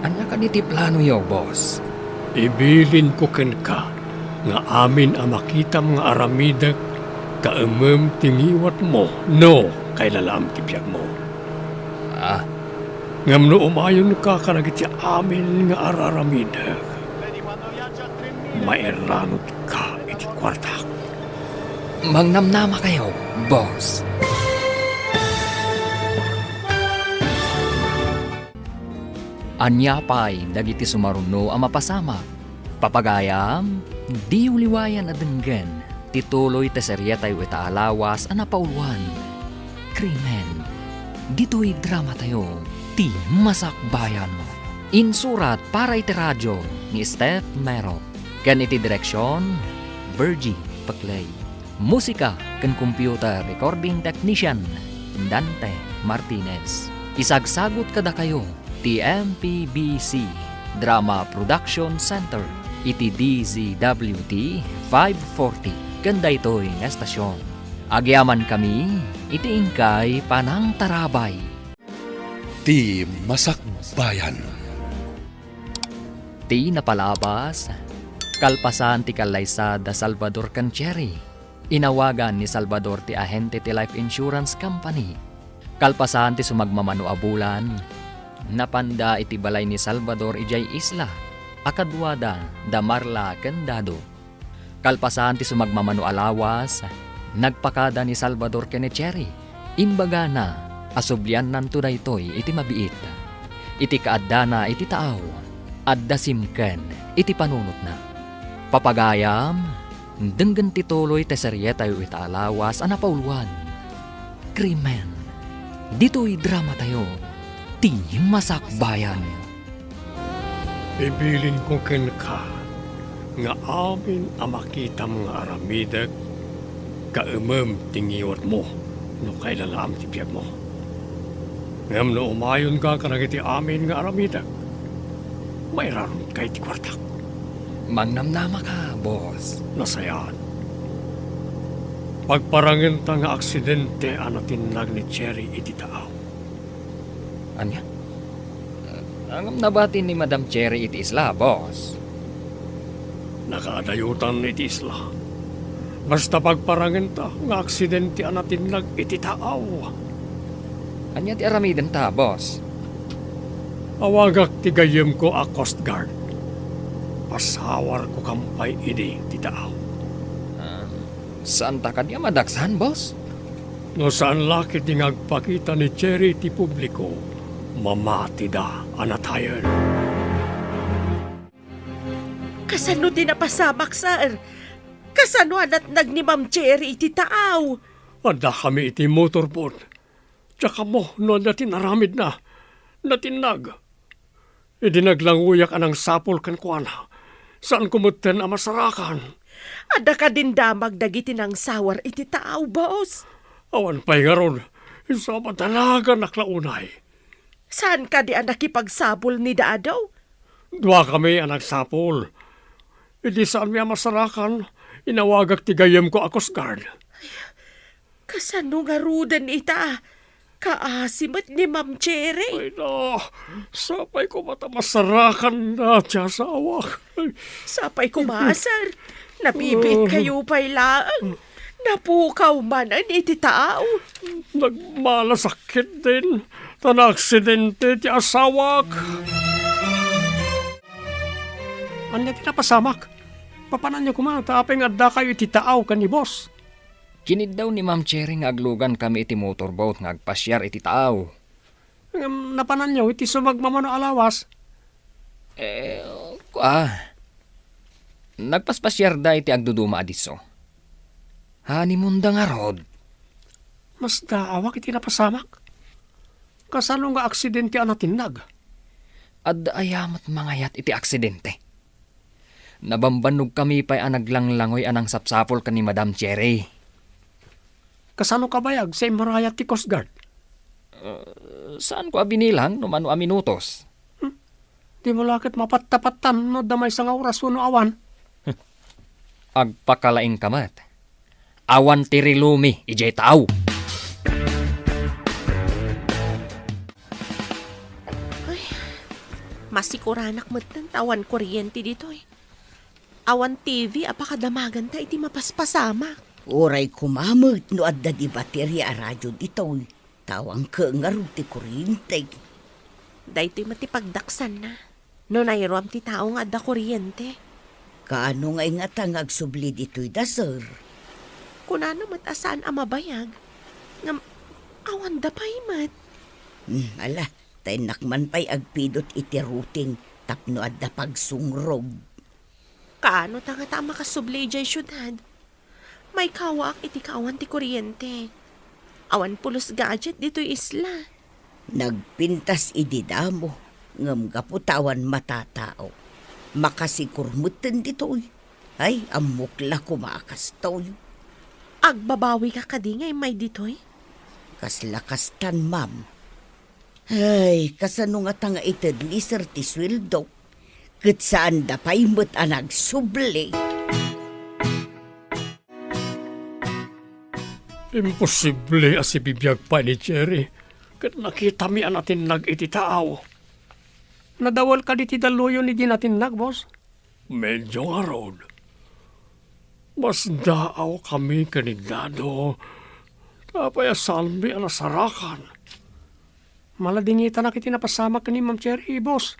Ania kadi ti planoyo, boss? Ibilinko kenka nga amin a makitam nga aramidek kaemem ti ngiwatmo no kailalaam ti biagmo. Ah. Ngem no umayonka kadagiti amin nga ar-aramidek, mairanutka iti kuartak. Mangnamnamakayo, boss. Ania pay dagiti sumaruno a mapasamak? Papagayam, diyo liwayan a denggen ti tuloy ti serietayo ita a lawas a napauluan, Krimen. Ditoy dramatayo, Ti Masakbayan. Insurat para iti radio ni Steph Mero, ken iti direksion, Virgie Paclay. Musika ken computer recording technician, Dante Martinez. Isagsagut kadakayo ti M P B C Drama Production Center iti D Z W T five forty ken daytoy nga estasion. Agyamankami iti inkay panangtarabay. Ti Masakbayan. Ti napalabas, kalpasan ti kallaysa da Salvador ken Cherry, inawagan ni Salvador ti ahente ti life insurance company. Kalpasan ti sumagmamano a bulan, napanda iti balay ni Salvador idiay isla a kaduada da Marla ken Dado. Kalpasan ti sumagmamano a lawas, nagpakada ni Salvador ken ni Cherry. Imbagana a subliannanto daytoy iti mabiit. Iti kaaddana iti taaw, adda simken iti panunotna. Papagayam, denggen ti tuloy ti serietayo ita a lawas a napauluan, Krimen. Ditoy dramatayo, Ti Masakbayan. Ibilinko kenka nga amin a makitam nga aramidek, kaemem ti ngiwatmo no kailalaam ti biagmo. Ngem no umayonka kadagiti amin nga aramidek, mairarutka iti kuartak. Mangnamnamaka, boss. Nasayaat. Pagparangenta nga aksidente a natinnag ni Cherry iti taaw. Ania? Ngem nabati ni Madam Cherry iti isla, boss. Nakaadayotan iti isla. Basta pagparangenta nga aksidente a natinnag iti taaw. Ania ti aramidenta, boss? Awagak ti gayyemko a Coast Guard. Pasawarko kampay idi ti taaw. Ah, saanta kadi a madaksan, boss? No saan la ketdi nga agpakita ni Cherry iti publiko, mamatida a natayen. Kasano ti napasamak, sir? Kasano a natnag ni Ma'am Cherry iti taaw? Addakami iti motorboat. Diak ammo no ania ti naramidna. Natinnag. Idi naglangoyak a nangsapul kenkuana, saanko metten a masarakan. Adda kadin damag dagiti nangsawar iti taaw, boss? Awan pay ngarud. Isu a madanaganak la unay. Saan kadi a nakipagsapul ni Dado? Duakami a nagsapul. Idi saanmi a masarakan, inawagak ti gayyemko a Coast Guard. Kasano ngaruden ita? Kaasi met ni Ma'am Cherry. Ay, na, sapay koma ta masarakan na ti asawak. Ay. Sapay koma, sir. Nabibiit kayo pay laeng. Napukaw manen iti taaw. Nagmalasakit din, ta naaksidente ti asawak. Ania ti napasamak? Papananyo koma, ta apay nga addakayo iti taaw ken ni boss? Kiniddaw ni Ma'am Cherry nga aglugankami iti motorboat nga agpasiar iti taaw. Ngem napananyo iti sumagmamano a lawas? Eh, kua. Nagpaspasiarda iti agduduma a disso. Honeymoonda ngarud. Masdaawak iti napasamak. Kasano nga aksidente a natinnag? Adda aya met mangayat iti aksidente? Nabambannogkami pay a naglanglangoy a nangsapsapul ken ni Madam Cherry. Kasano kabayag sa immurayat ti Coast Guard? Uh, saanko a binilang no mano a minutos. Hmm? Dimo la ket mapattapattan no adda maysa nga oras wenno awan. Agpakalaingka met. Awan ti rilumi idiay taaw. Ay, masikuranak metten ta awan kuryente ditoy. Awan T V a pakadamaganta iti mapaspasamak. Uray koma met no adda di bateria a radio ditoy. Ta awan ket ngarud ti kuryente. Daytoy met ti pagdaksanna. No nairuam ti tao nga adda kuryente. Kaano nga ingata nga agsubli ditoy da, sir? Kunana met a saan a mabayag. Ngem, awanda pay met. Hmm, ala, ta innak man pay agpidot iti routing tapno adda pagsungrog. Kaano ta ngata a makasubli idiay siudad? Maikawaak iti kaawan ti kuryente. Awan pulos gadget ditoy isla. Nagpintas idi damo, ngem gapu ta awan matatao. Makasikur metten ditoy. Ay, ammok la koma a kastoy. Agbabawika kadi nga immay ditoy? Kasla kastan, ma'am. Ay, kasano ngata nga ited ni sir ti sueldo? Ket saanda pay met a nagsubli. Imposible a sibibiag pay ni Cherry ket nakitami a natinnag iti taaw. Nadawel kadi ti dalluyon idi natinnag, boss? Medyo ngarud. Masdaawkami ken ni Dado. Apay a saanmi a nasarakan? Maladingitanak iti napasamak ken ni Ma'am Cherry, boss.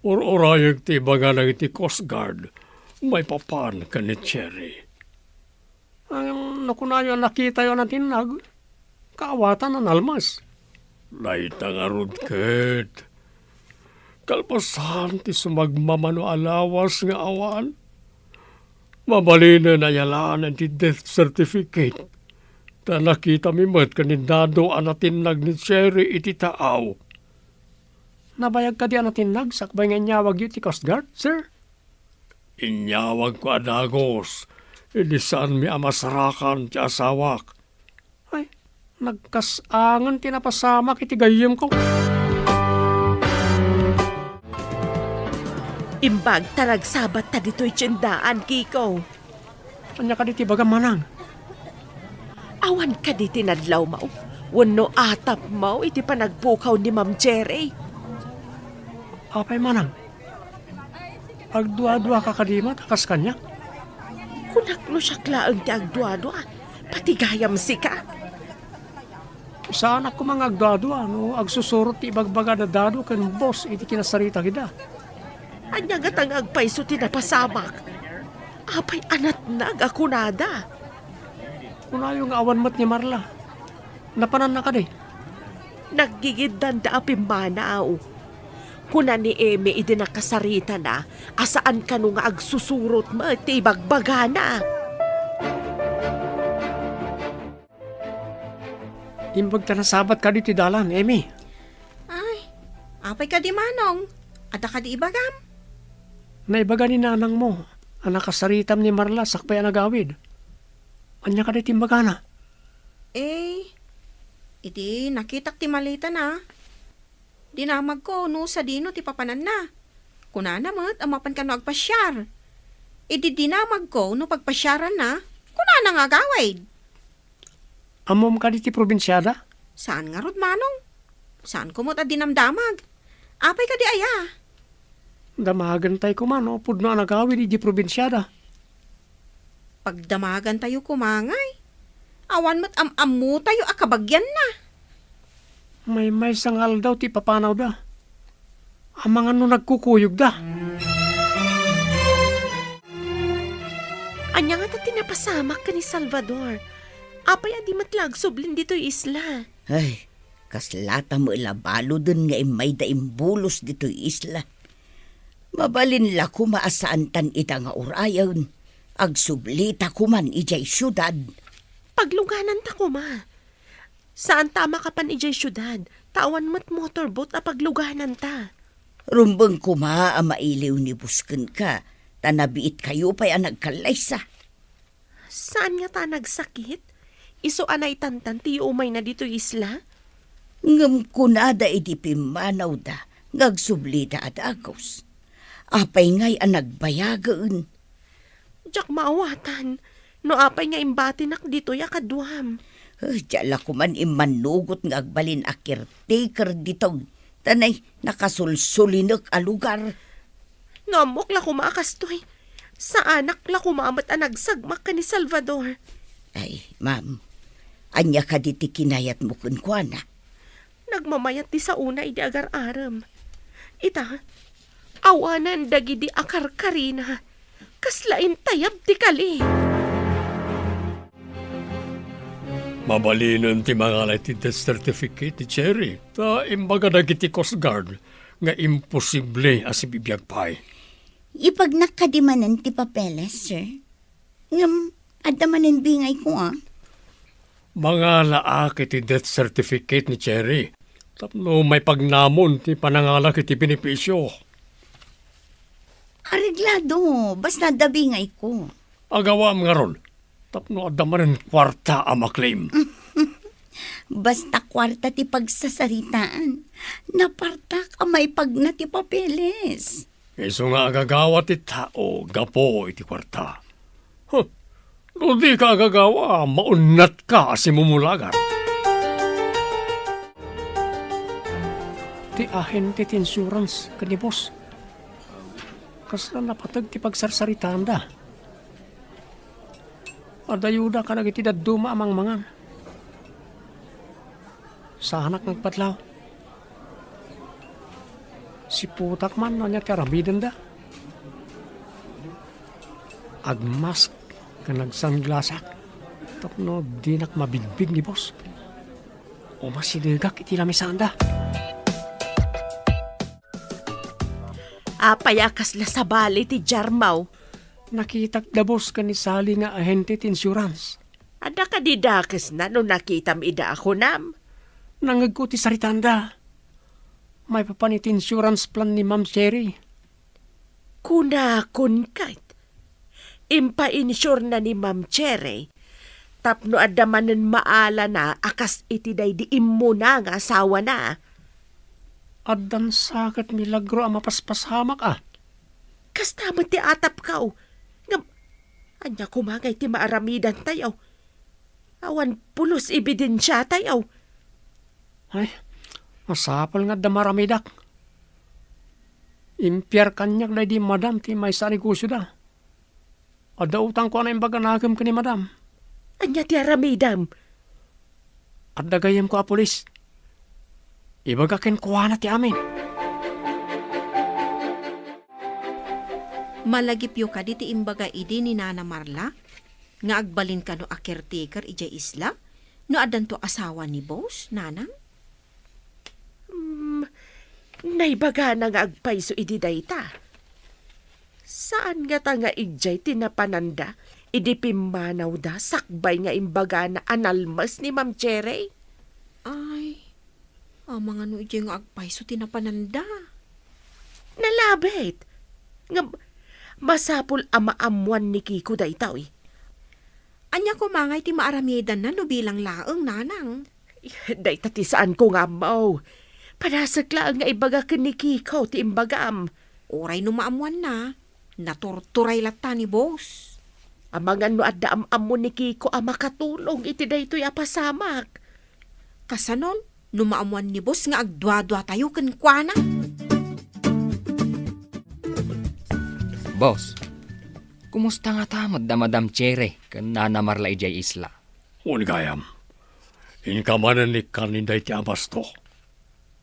Ur-urayek ti ibagana iti Coast Guard maipapan ken ni Cherry. Ngem no kunayo a nakitayo a natinnag, kaawatan a nalmas. Dayta ngarud ket, kalpasan ti sumagmamano a lawas nga awan, mabalinen a yalaan ti death certificate. Ta nakitami met ken ni Dado a natinnag ni Cherry iti taaw. Nabayag kadi a natinnag sakbay nga inyawagyo ti Coast Guard, sir? Inyawagko a dagus, idi saanmi a masarakan ti asawak. Ay, nagkas-angen ti napasamak iti gayyemko. Imbag ta nagsabat ta ditoy tiendaan, Kiko. Ania kadi ti bagam, manang? Awan kadi ti nadlawmo wenno atapmo iti panagpukaw ni Ma'am Cherry? Apay, manang? Agduaduaka kadi met a kas kaniak? Kunak no siak laeng ti agduadua, pati gayam sika. Saanak koma nga agduadua no agsusurot ti ibagbaga da Dado ken Boss iti kinasarita ida. Ania ngata nga agpayso ti napasamak? Apay a natnag a kunada? Kunayo nga awan met ni Marla. Napananna kadi? Naggigiddanda a pimmanaw. Kuna ni Emi idi nakasaritana a saan kano nga agsusurot met ti ibagbagana. Imbag ta nasabat kadi ti dalan, Emi. Ay, apay kadi, Manong? Adda kadi ibagam? Naibaga ni nanangmo a nakasaritam ni Marla sakbay a nagawid. Ania kadi ti imbagana? Eh, iti nakitak ti maletana, dinamagko no sadino ti papananna. Kunana met a mapan kano agpasiar. Idi dinamagko no pagpasiaranna, kunana nga agawid. Ammom kadi ti probinsiada? Saan ngarud, Manong? Saanko met a dinamdamag. Apay kadi aya? Damagentayo koma no pudno a nagawid idiay probinsiada. Pagdamagantayo koma ngay, awan met am-ammotayo a kabagianna. Maymaysa nga aldaw ti ipapanawda. Amangan no nagkukuyogda. Ania ngata ti napasamak ken ni Salvador? Apay a di met la agsublin ditoy isla? Ay, kaslata met la baluden nga immayda imbulos ditoy isla. Mabalin la koma a saantan ida nga urayen. Agsublita koman idiay siudad. Paglugananta koma. Saanta a makapan idiay siudad, ta awan met motorboat a paglugananta. Rumbeng koma a mailiw ni Boss kenka, ta nabiitkayo pay a nagkallaysa. Saan ngata a nagsakit? Isu a naitantan ti yuumayna ditoy isla? Ngem kunada idi pimmanawda nga agsublida a dagus. Apay ngay a nagbayagen? Diak maawatan no apay nga imbatinak ditoy a kaduam. Eh, diak la koman immannugot nga agbalin a caretaker ditoy, ta nay nakasulsulinek a lugar. No ammok la koma a kastoy, saanak la koma met a nagsagmak ken ni Salvador. Ay, ma'am, ania kadi ti kinayatmo kenkuana? Nagmamayat ti saona idi agar-arem. Ita, awanen dagidi a karkarina. Kasla intayab ti kali. Mabalinen ti mangala iti death certificate ni Cherry, ta imbaga dagiti Coast Guard nga imposible a sibibiag pay. Ipagnak kadi manen ti papeles, sir? Ngem, adda manen bingayko, a. Mangalaak iti death certificate ni Cherry tapno maipagnamon ti panangalak iti benepisio. Areglado, basta adda bingayko. Agawam ngarud, tapno adda manen kuarta a maklem. Basta kuarta ti pagsasaritaan, napartak a maipagna ti papeles. Isu nga agagawa ti tao gapu iti kuarta. Huh, no dika agagawa, maunnatka a simumulagan. Ti ahente ti insurance ken ni boss. Kasla napateg ti pagsarsaritaanda. Adayoda kadagiti dadduma a mangmangan. Saanak nga agpatlaw. Siputak man no ania ti aramidenda. Agmask ken agsunglassak tapno dinak mabigbig ni boss. Umasidegak iti lamisanda. Apay a kasla sabali ti jarmaw? Nakitak da boss ken ni Sally nga ahente ti insurance. Adda kadi dakesna no nakitam ida a kunam? Nangngegko ti saritanda. Maipapan iti insurance plan ni Ma'am Cherry. Kunakon ket, impainsurena ni Ma'am Cherry tapno adda manen maalana a kas iti daydi immuna nga asawana. Addan sa ket milagro a mapaspasamak a. Kasta met ti atapko. Ngem, ania koma ngay ti maaramidantayo? Awan pulos ebidensiatayo. Ay, masapul nga adda maaramidak. Impiar kaniak daydi madam ti maysa a negosioda. Adda utangko a naimbaga nakem ken ni madam. Ania ti aramidem? Adda gayyemko a pulis. Ibaga kenkuana ti amin. Malagipyo kadi ti imbaga idi ni Nana Marla nga agbalin kano a caretaker idiay isla no addanto asawa ni Boss, Nanang? Hmm, naibagana nga agpayso idi dayta. Saan ngata nga idiay ti napananda idi pimmanawda sakbay nga imbagana a nalmes ni Ma'am Cherry? Ay, amangan no idiay nga agpayso ti napananda. Nalabit. Ngem, masapul a maammuan ni Kiko daytoy. Ania koma ngay ti maaramidanna no bilang laeng, Nanang? Dayta ti saanko nga ammo. Padasek laeng nga ibaga ken ni Kiko ti imbagam. Uray no maammuanna, naturturay latta ni Boss. Amangan no adda am-ammo ni Kiko a makatulong iti daytoy a pasamak. Kasanon, no maammuan ni Boss nga agduaduatayo kenkuana? Boss, kumusta ngata met da Madam Cherry ken Nana Marla idiay isla? Wen gayam, inka manen ni Carnida iti abasto.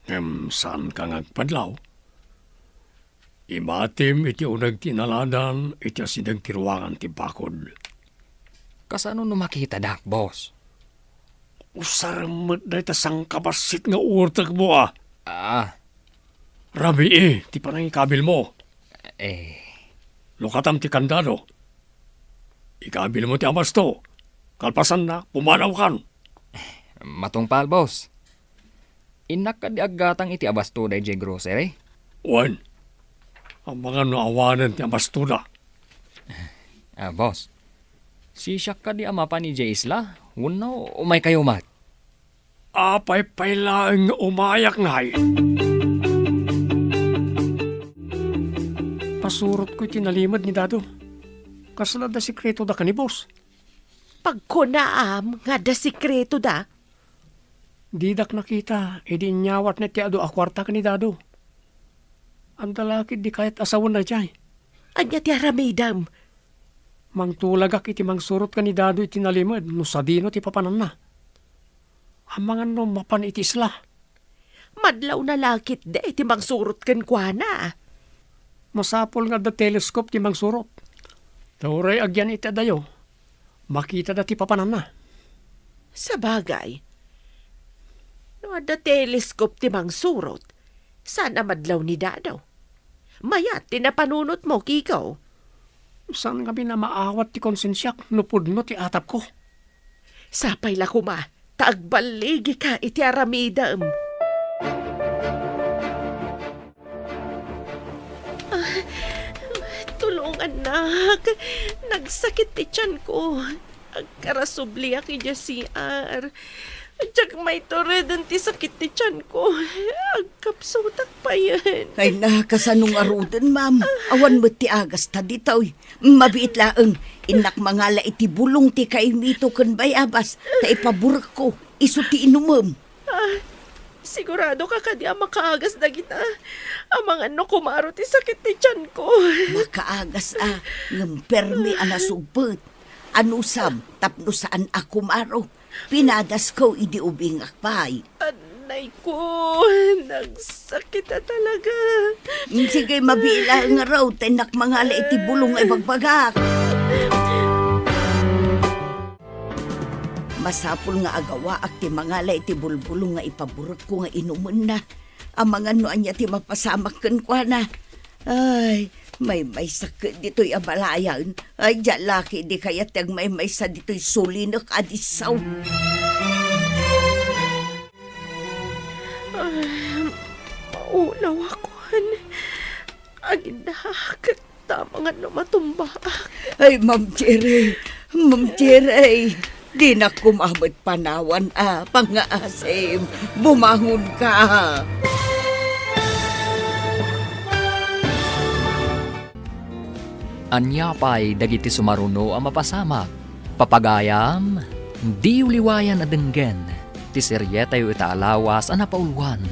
Ngem saanka nga agpadlaw? Imatim iti uneg ti inaladan iti asideg ti ruangan ti bakod. Kasano no makitadak, boss? Usarem met dayta sangkabassit nga uertekmo a. Ah. Rabii ti panangikabilmo. Eh. Lukatam ti kandado. Ikabilmo ti abasto. Kalpasanna, pumanawkan. Matungpal, boss. Innak kadi aggatang iti abasto daydiay grocery? Wen, amangan no awanen ti abastoda. Ah, boss. Sisiak kadi a mapan idiay isla? Wenno umaykayo met? Apay pay laeng nga umayak ngay? Pasurotko iti nalimed ni Dado. Kasla adda sekretoda ken ni boss? Pagkunaam nga adda sekretoda? Didak nakita idi inyawatna ti adu a kuarta ken ni Dado. Adda la ketdi kayat a sawen daydiay. Ania ti aramidem? Mangtulagak iti mangsurot ken ni Dado iti nalimed no sadino ti papananna. Amangan no mapan iti isla. Madlawna la ketdi ti mangsurot kenkuana. Masapul nga adda telescope ti mangsurot. Ta uray agyan iti adayo, makitada ti papananna. Sabagay, no adda telescope ti mangsurot, saan a madlaw ni Dado? Mayat ti napanunotmo, Kiko. Saan ngamin a maawat ti konsensiak no pudno ti atapko. Sapay la koma ta agballigika iti aramidem. Ah, tulongannak. Nagsakit ti tianko. Agkarasubliak idiay C R. Diak maitureden ti sakit ti tianko. Agkapsutak payen. Ay, na, kasano ngaruden, ma'am? Awan met ti agasta ditoy. Mabiit laeng, innak mangala iti bulong ti kaimito ken bayabas, ta ipaburekko, isu ti inumem. Ah, sigurado ka kadi a makaagas dagita? Amangan no kumaro ti sakit ti tianko. Makaagas a, ngem permi a nasugpet. Anusam, tapno saan a kumaro. Pinadasko idi ubingak pay. Anayko, nagsakit a talaga. Sige, mabiit laeng ngarud, ta innak mangala iti bulong nga ibagbagak. Masapul nga agawaak ti mangala iti bulbulong nga ipaburekko nga inumenna. Amangan no ania ti mapasamak kenkuana. Ay, maymaysak ditoy a balayan. Ay, diak la ketdi kayat ti agmaymaysa ditoy sulinek a disso. Ay, maulaw akon. Agindak. Tama nga no matumbaak. Ay, Ma'am Cherry, Ma'am Cherry, dinak koma met panawan a pangngaasim. Bumangonka. Ania pay dagiti sumaruno a mapasamak? Papagayam, diyo liwayan a denggen ti serietayo ita a lawas a napauluan,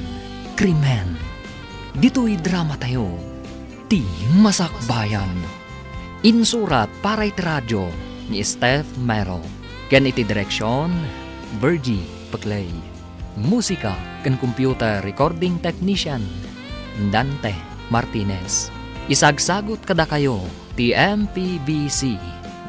Krimen. Ditoy dramatayo, Ti Masakbayan. Insurat para iti radyo ni Steph Mero. Ken iti direksion, Virgie Peclay. Musika ken computer recording technician, Dante Martinez. Isagsagut kadakayo ti M P B C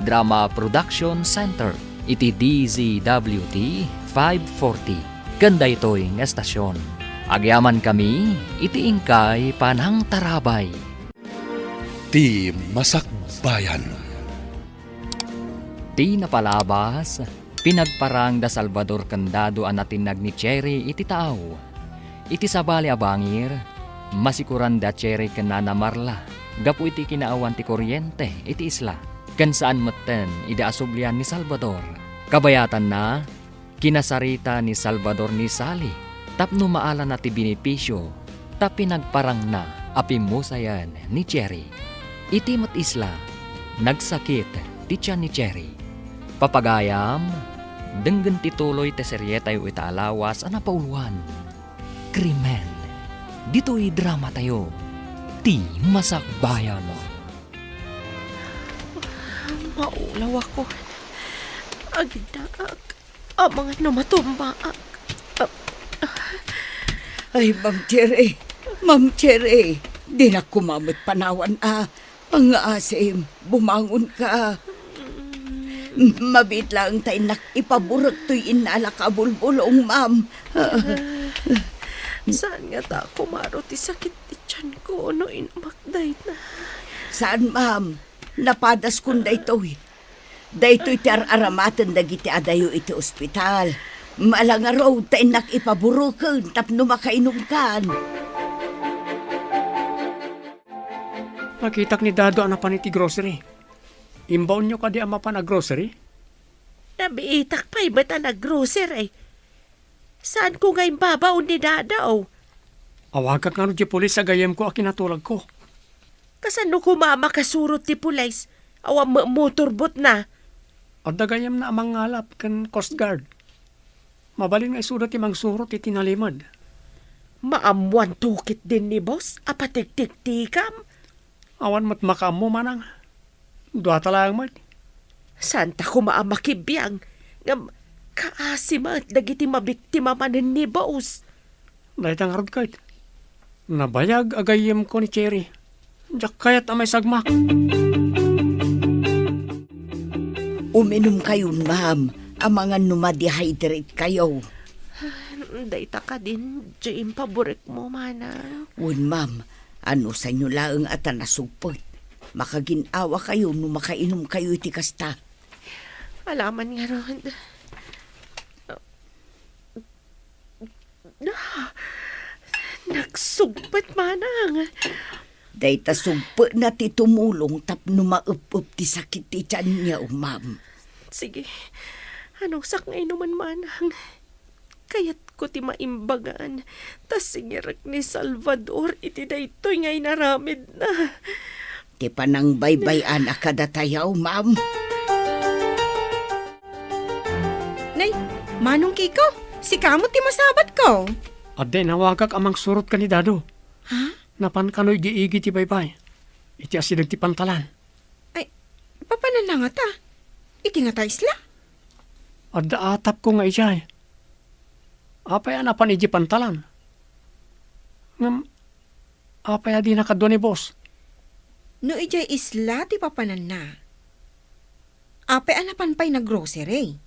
Drama Production Center iti D Z W T five forty. Ken daytoy nga estasion, agyamankami iti inkay panangtarabay. Ti Masakbayan. Ti napalabas, pinagparang da Salvador ken Dado a natinnag ni Cherry iti taaw. Iti sabali a bangir, masikuran da Cherry ken Nana Marla gapu iti kinaawan ti kuryente iti isla, ken saan metten idi asublian ni Salvador. Kabayatanna, kinasarita ni Salvador ni Sally tapno maalana ti benepisio ta pinagparangna a pimmusayen ni Cherry. Iti met isla, nagsakit ti tian ni Cherry. Papagayam, denggen ti tuloy ti serietayo ita a lawas a napauluan. Krimen. Ditoy dramatayo, Ti Masakbayan. Maulaw ako. Agiddaak. Amangan no matumbaak. Ay, Ma'am Cherry. Ma'am Cherry. Dinak koma met panawan a. Pangngaasim, bumangon ka. Mabiit laeng ta innak ipaburek toy innalak a bulbulong, ma'am. Saan ngata a kumaro ti sakit ti tianko no inumak dayta? Saan, ma'am. Napadaskon daytoy. Daytoy ti ar-aramaten dagiti adayo iti ospital. Ala ngarud ta innak ipabureken tapno makainumkan. Nakitak ni Dado a napan iti grocery. Imbaonyo kadi a mapan a grocery? Nabiitak pay met a naggrocery. Saanko nga imbabaon ni Dado? Awagak ngarud ti pulis a gayyemko a kinatulagko. Kasano koma a makasurot ti pulis? Awan met motorboatna. Adda gayyemna a mangngalap ken Coast Guard. Mabalin nga isuda ti mangsurot iti nalimed. Maammoanto ketdin ni boss a patiktiktikam? Awan met makaammo, manang. Duata laeng met. Saanta koma a makibiang, ngem kaasi met dagiti mabiktima manen ni boss. Dayta ngarud ket, nabayag a gayyemko ni Cherry. Diak kayat a maisagmak. Uminumkayon, ma'am, amangan no ma-dehydrate kayo. Dayta kadin, diay impaburekmo, manang. Wen, ma'am, anusanyo laeng a ta nasugpet. Makagin-awa kayo no makainom kayo iti kasta. Alaman ngarud. Ah, nagsugpet, manang. Dayta sugpetna ti tumulong tapno maep-ep ti sakit ti tianyo, ma'am. Sige, anusak nga inumen, manang. Kayatko ti maimbagan, ta singirek ni Salvador iti daytoy nga inaramidna. Ti panangbaybay-an a kadatayo, ma'am. Nay, Manong Kiko, sika met ti masabatko. Adda inawagak a mangsurot ken ni Dado. Ha? Napan kano igi-igi ti baybay. Iti asideg ti pantalan. Ay, papananna ngata? Iti ngata isla? Adda atapko nga idiay. Apay a napan idiay pantalan? Ngem, apay a dina kadua ni boss? No idiay isla ti papananna, apay a napan pay naggrocery?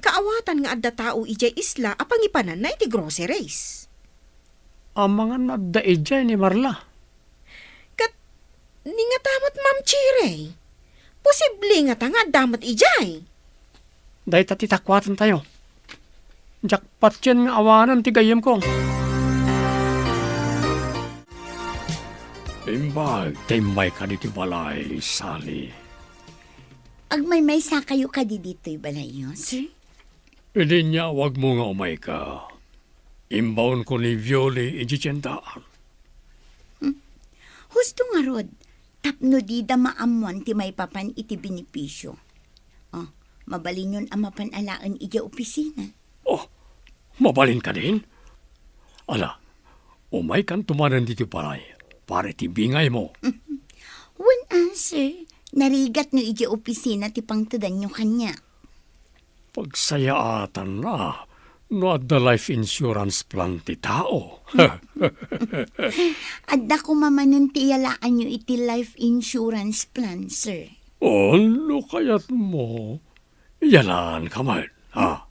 Kaawatan nga adda tao idiay isla a pangipananna iti groceries. Amangan no adda idiay ni Marla. Ket ni ngata met, Ma'am Cherry? Posible ngata nga adda met idiay? Dayta ti takuatantayo. Diak patien nga awanen ti gayyemko. Imbag ta immayka ditoy balay, Sally. Agmaymaysa kayo kadi ditoy balayyo, sir? Idi inyawagmo nga umayka, imbaonko ni Violi idiay tiendaan. Hmm. Husto ngarud, tapno dida maammoan ti maipapan iti benepisio. Oh, mabalinyon a mapan alaen idiay opisina. Oh, mabalin kadin? Ala, umaykanto manen ditoy balay. para iti bingaymo. Wen a, sir. Narigatno idiay opisina ti pangtedanyo kaniak. Pagsayaatanna no adda life insurance plan ti tao. Adda koma manen ti iyalaanyo iti life insurance plan, sir. Oh, no kayatmo, iyalaanka met, ha?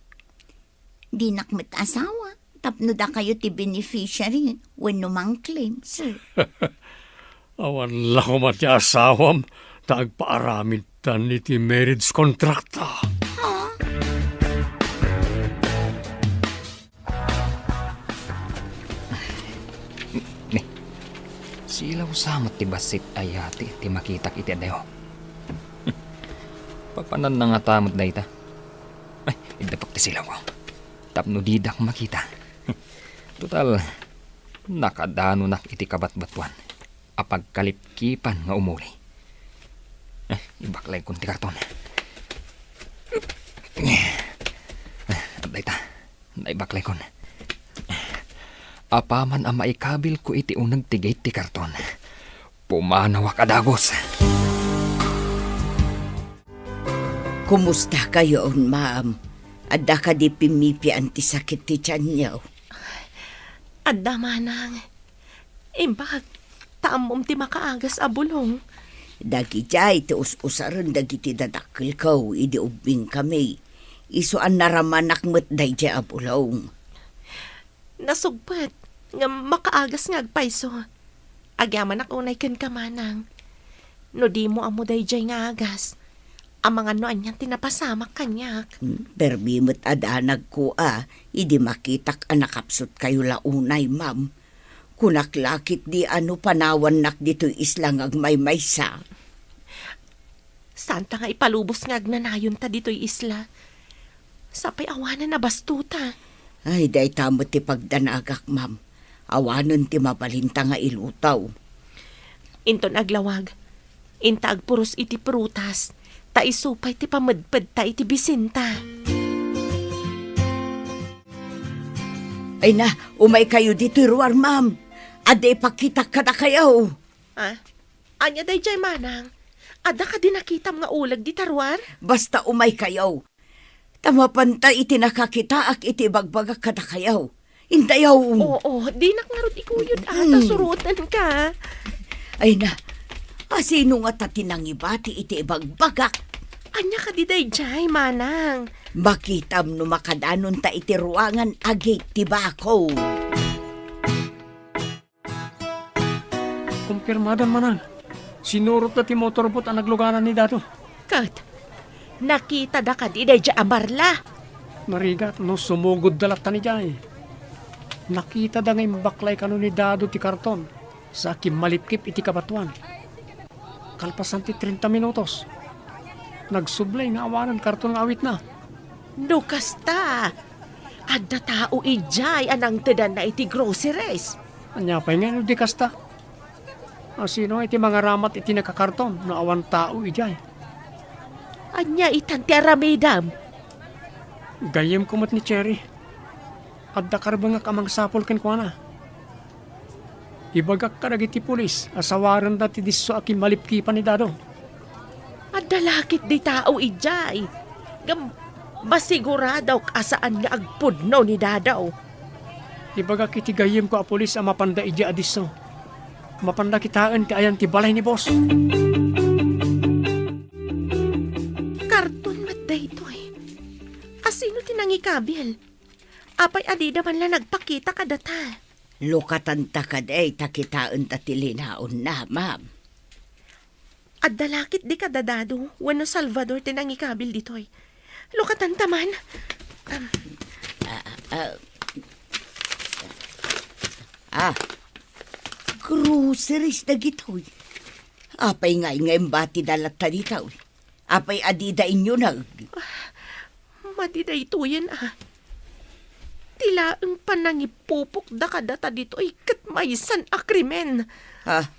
Dinak met asawa, tapno dakayo ti beneficiary wenno mang-claim, sir. Awan la koma ti asawam ta agpaaramidtan iti marriage contract ta. Ah. Ni, silaw sa met ti bassit a yati ti makitak iti adayo. Papananna ngata met dayta. Ay, iddapek ti silawko tapno didak makita. Total, nakadanonak iti kabatbatuan a pagkalipkipan nga umuli. Eh, ibaklaykon ti karton. Eh, dayta, naibaklaykon. Apaman a maikabilko iti uneg ti gate ti karton, pumanawak a dagus. Kumusta kayon, ma'am? Adda kadi pimmipian ti sakit ti tianyo? Adda, manang. Imbag, ta ammom ti makaagas a bulong. Dagidiay ti us-usaren dagiti dadakkelko idi ubbingkami. Isu a naramanak met daydiay a bulong. Nasugpet nga makaagas nga agpayso. Agyamanak unay kenka, manang. No dimo ammo daydiay nga agas, amangan no anian ti napasamak kaniak. Hmm, permi met a danagko a, idi makitak a nakapsutkayo la unay, ma'am. Kunak la ketdi a no panawannak ditoy isla nga agmaymaysa. Saanta nga ipalubos nga agnanayonta ditoy isla. Sapay awanen a bastota. Ay, dayta met ti pagdanagak, ma'am. Awanen ti mabalinta nga ilutaw. Inton aglawag, inta agpuros iti prutas, ta isu pay ti pamedpedta iti bisinta. Ay na, umaykayo ditoy ruar, ma'am. Adda ipakitak kadakayo. Ah? Ania daydiay, manang? Adda kadi nakitam nga uleg dita ruar? Basta umaykayo. Ta mapanta iti nakakitaak iti ibagbagak kadakayo. Intayo. Oo, dinak ngarud ikuyod a, ta Mm. surotenka. Ay na, asino ngata ti nangibati iti ibagbagak? Ania kadi daydiay, manang? Makitam no makadanonta iti ruangan a gate ti bako. Kumpirmadan, manang. Sinurotda ti motorboat a nagluganan ni Dado. Ket, nakitada kadi daydiay a Marla? Narigat no sumugodda latta idiay. Nakitada nga imbaklay kano ni Dado ti karton sa kimmalipkip iti kabatoan. Kalpasan ti trenta minutos, nagsublay nga awanen karton nga awitna. No kasta, adda tao idiay a nangtedanna iti groceries. Ania pay ngay no di kasta? Asino iti mangaramat iti nakakarton no awan tao idiay? Ania itan ti aramidem? Gayyemko met ni Cherry. Adda karbengak a mangsapul kenkuana. Ibagak kadagiti pulis a sawarenda ti disso a kimmalipkipan ni Dado. Adda la ketdi tao idiay. Ngem masiguradok a saan nga agpudno ni Dado. Ibagak iti gayyemko a pulis a mapanda idiay a disso. Mapanda kitaen ti ayan ti balay ni boss. Karton met daytoy. Asino ti nangikabil? Apay a dida man la nagpakita kadata? Lukatanta kadi ta kitaenta ti linaonna, ma'am. Adda la ketdi kada Dado wenno Salvador ti nangikabil ditoy. Lukatanta man. Am. Ah, ah. Ah. Groceries dagitoy. Apay ngay nga imbatida latta ditoy? Apay a dida inyuneg? Ah, madi daytoyen a. Ti laeng panangipupokda kadata ditoy ket maysan a krimen. Ah,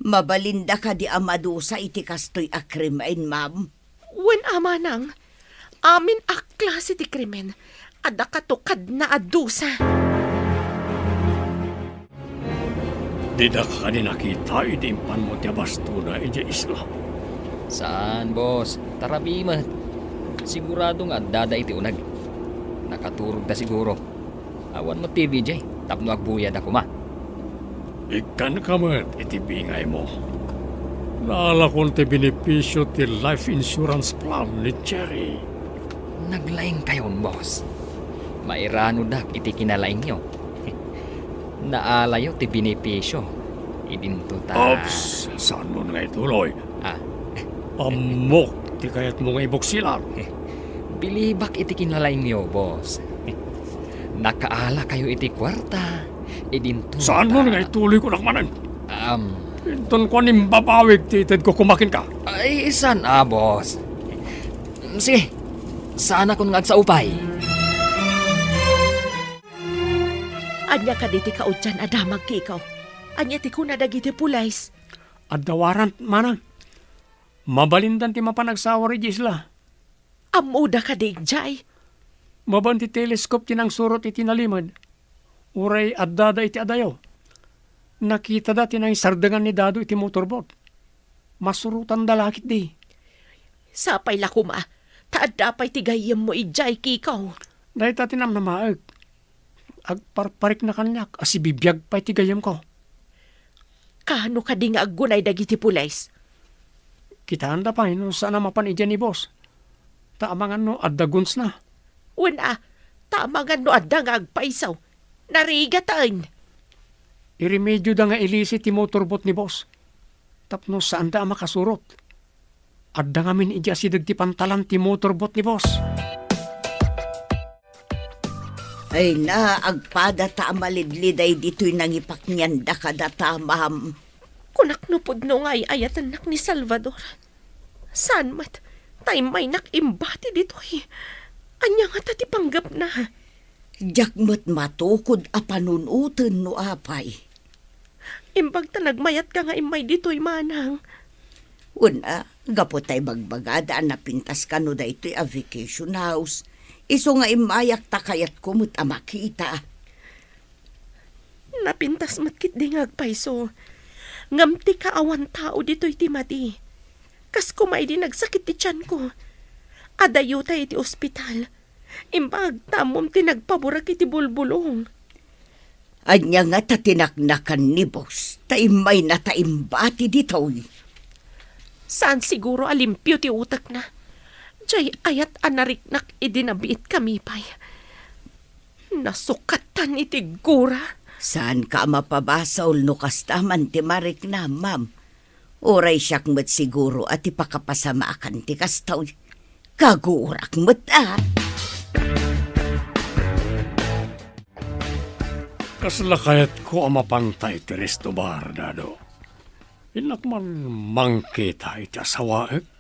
mabalinda kadi a madusa iti kastoy a krimen, ma'am? Wen a manang, amin a klase ti krimen, adda katukadna a dusa. Didaka kadi nakita idi impanmo ti abastona idiay isla? Saan, boss. Tarabi met. Sigurado nga addada iti uneg. Nakaturogda siguro. Awan met T V diay tapno agbuyada koma. Ikkanka met iti bingaymo. Naalakon ti benepisio ti life insurance plan ni Jerry. Naglaingkayon, boss. Mairanodak iti kinalaingyo. Naalayo ti benepisio. Idinto ta... Ops, saanmo nga ituloy. Ah. Ammok ti kayatmo nga ibuksilan. Bilibak iti kinalaingyo, boss. Nakaalakayo iti kuarta. Idinto ta... Saanmo nga ituloy, kunak manen? Um, Inton kuan, imbabawig ti itedko koma kenka. Ay, saan a, boss. Sige, saanakon nga agsaupay. Ania kadi ti kaudyan a damag, Kiko? Ania ti kuna dagiti pulis? Adda warrant, manang. Mabalindan ti mapan agsawar idiay isla. Ammoda kadi idiay? Mabaen ti telescope ti nangsurot iti nalimed. Uray addada iti adayo. Nakitada ti nangisardengan ni Dado iti motorboat. Masurotanda la ketdi. Sapay la koma, ta adda pay ti gayyemmo idiay, Kiko. Dayta ti namnamaek. Agparparikna kaniak a sibibiag pay ti gayyemko. Kaano kadi nga aggunay dagiti pulis? Kitaenda pay no saan a mapan idiay ni boss. Ta amangan no adda gunsna. Wen a, ta amangan no adda nga agpayso. Narigaten. Iremedioda nga ilisi ti motorboat ni boss. Tapno saanda a makasurot. Adda ngamin idiay asideg ti pantalan ti motorboat ni boss. Ay na, agpadata a malidliday ditoy nangipaknianda kadata, ma'am. Kunak no pudno nga ay-ayatennak ni Salvador. Saan met, ta immaynak imbati ditoy. Ania ngata ti panggepna? Diak met matukod a panunoten no apay. Imbag ta nagmayatka nga immay ditoy, manang. Wen a, gapu ta ibagbagada a napintas kano daytoy a vacation house, isu nga immayak ta kayatko met a makita. Napintas met ketdi nga agpayso. Ngem ti kaawan tao ditoy ti madi. Kas koma idi nagsakit ti tianko. Adayotay iti ospital. Imbag ta ammom ti nagpaburek iti bulbulong. Ania ngata ti naknakan ni boss, ta immaynata imbati ditoy? Saan siguro a limpio ti utekna. Diay ayat a nariknak idi nabiitkami pay. Nasukatan iti gura. Saanka a mapabasol no kasta man ti mariknam, ma'am. Uray siak met siguro a ti pakapasamaakan ti kastoy. Kagurak met a. Kasla kayatko a mapanta iti resto bar, Dado. Innak man mangkita iti asawaek?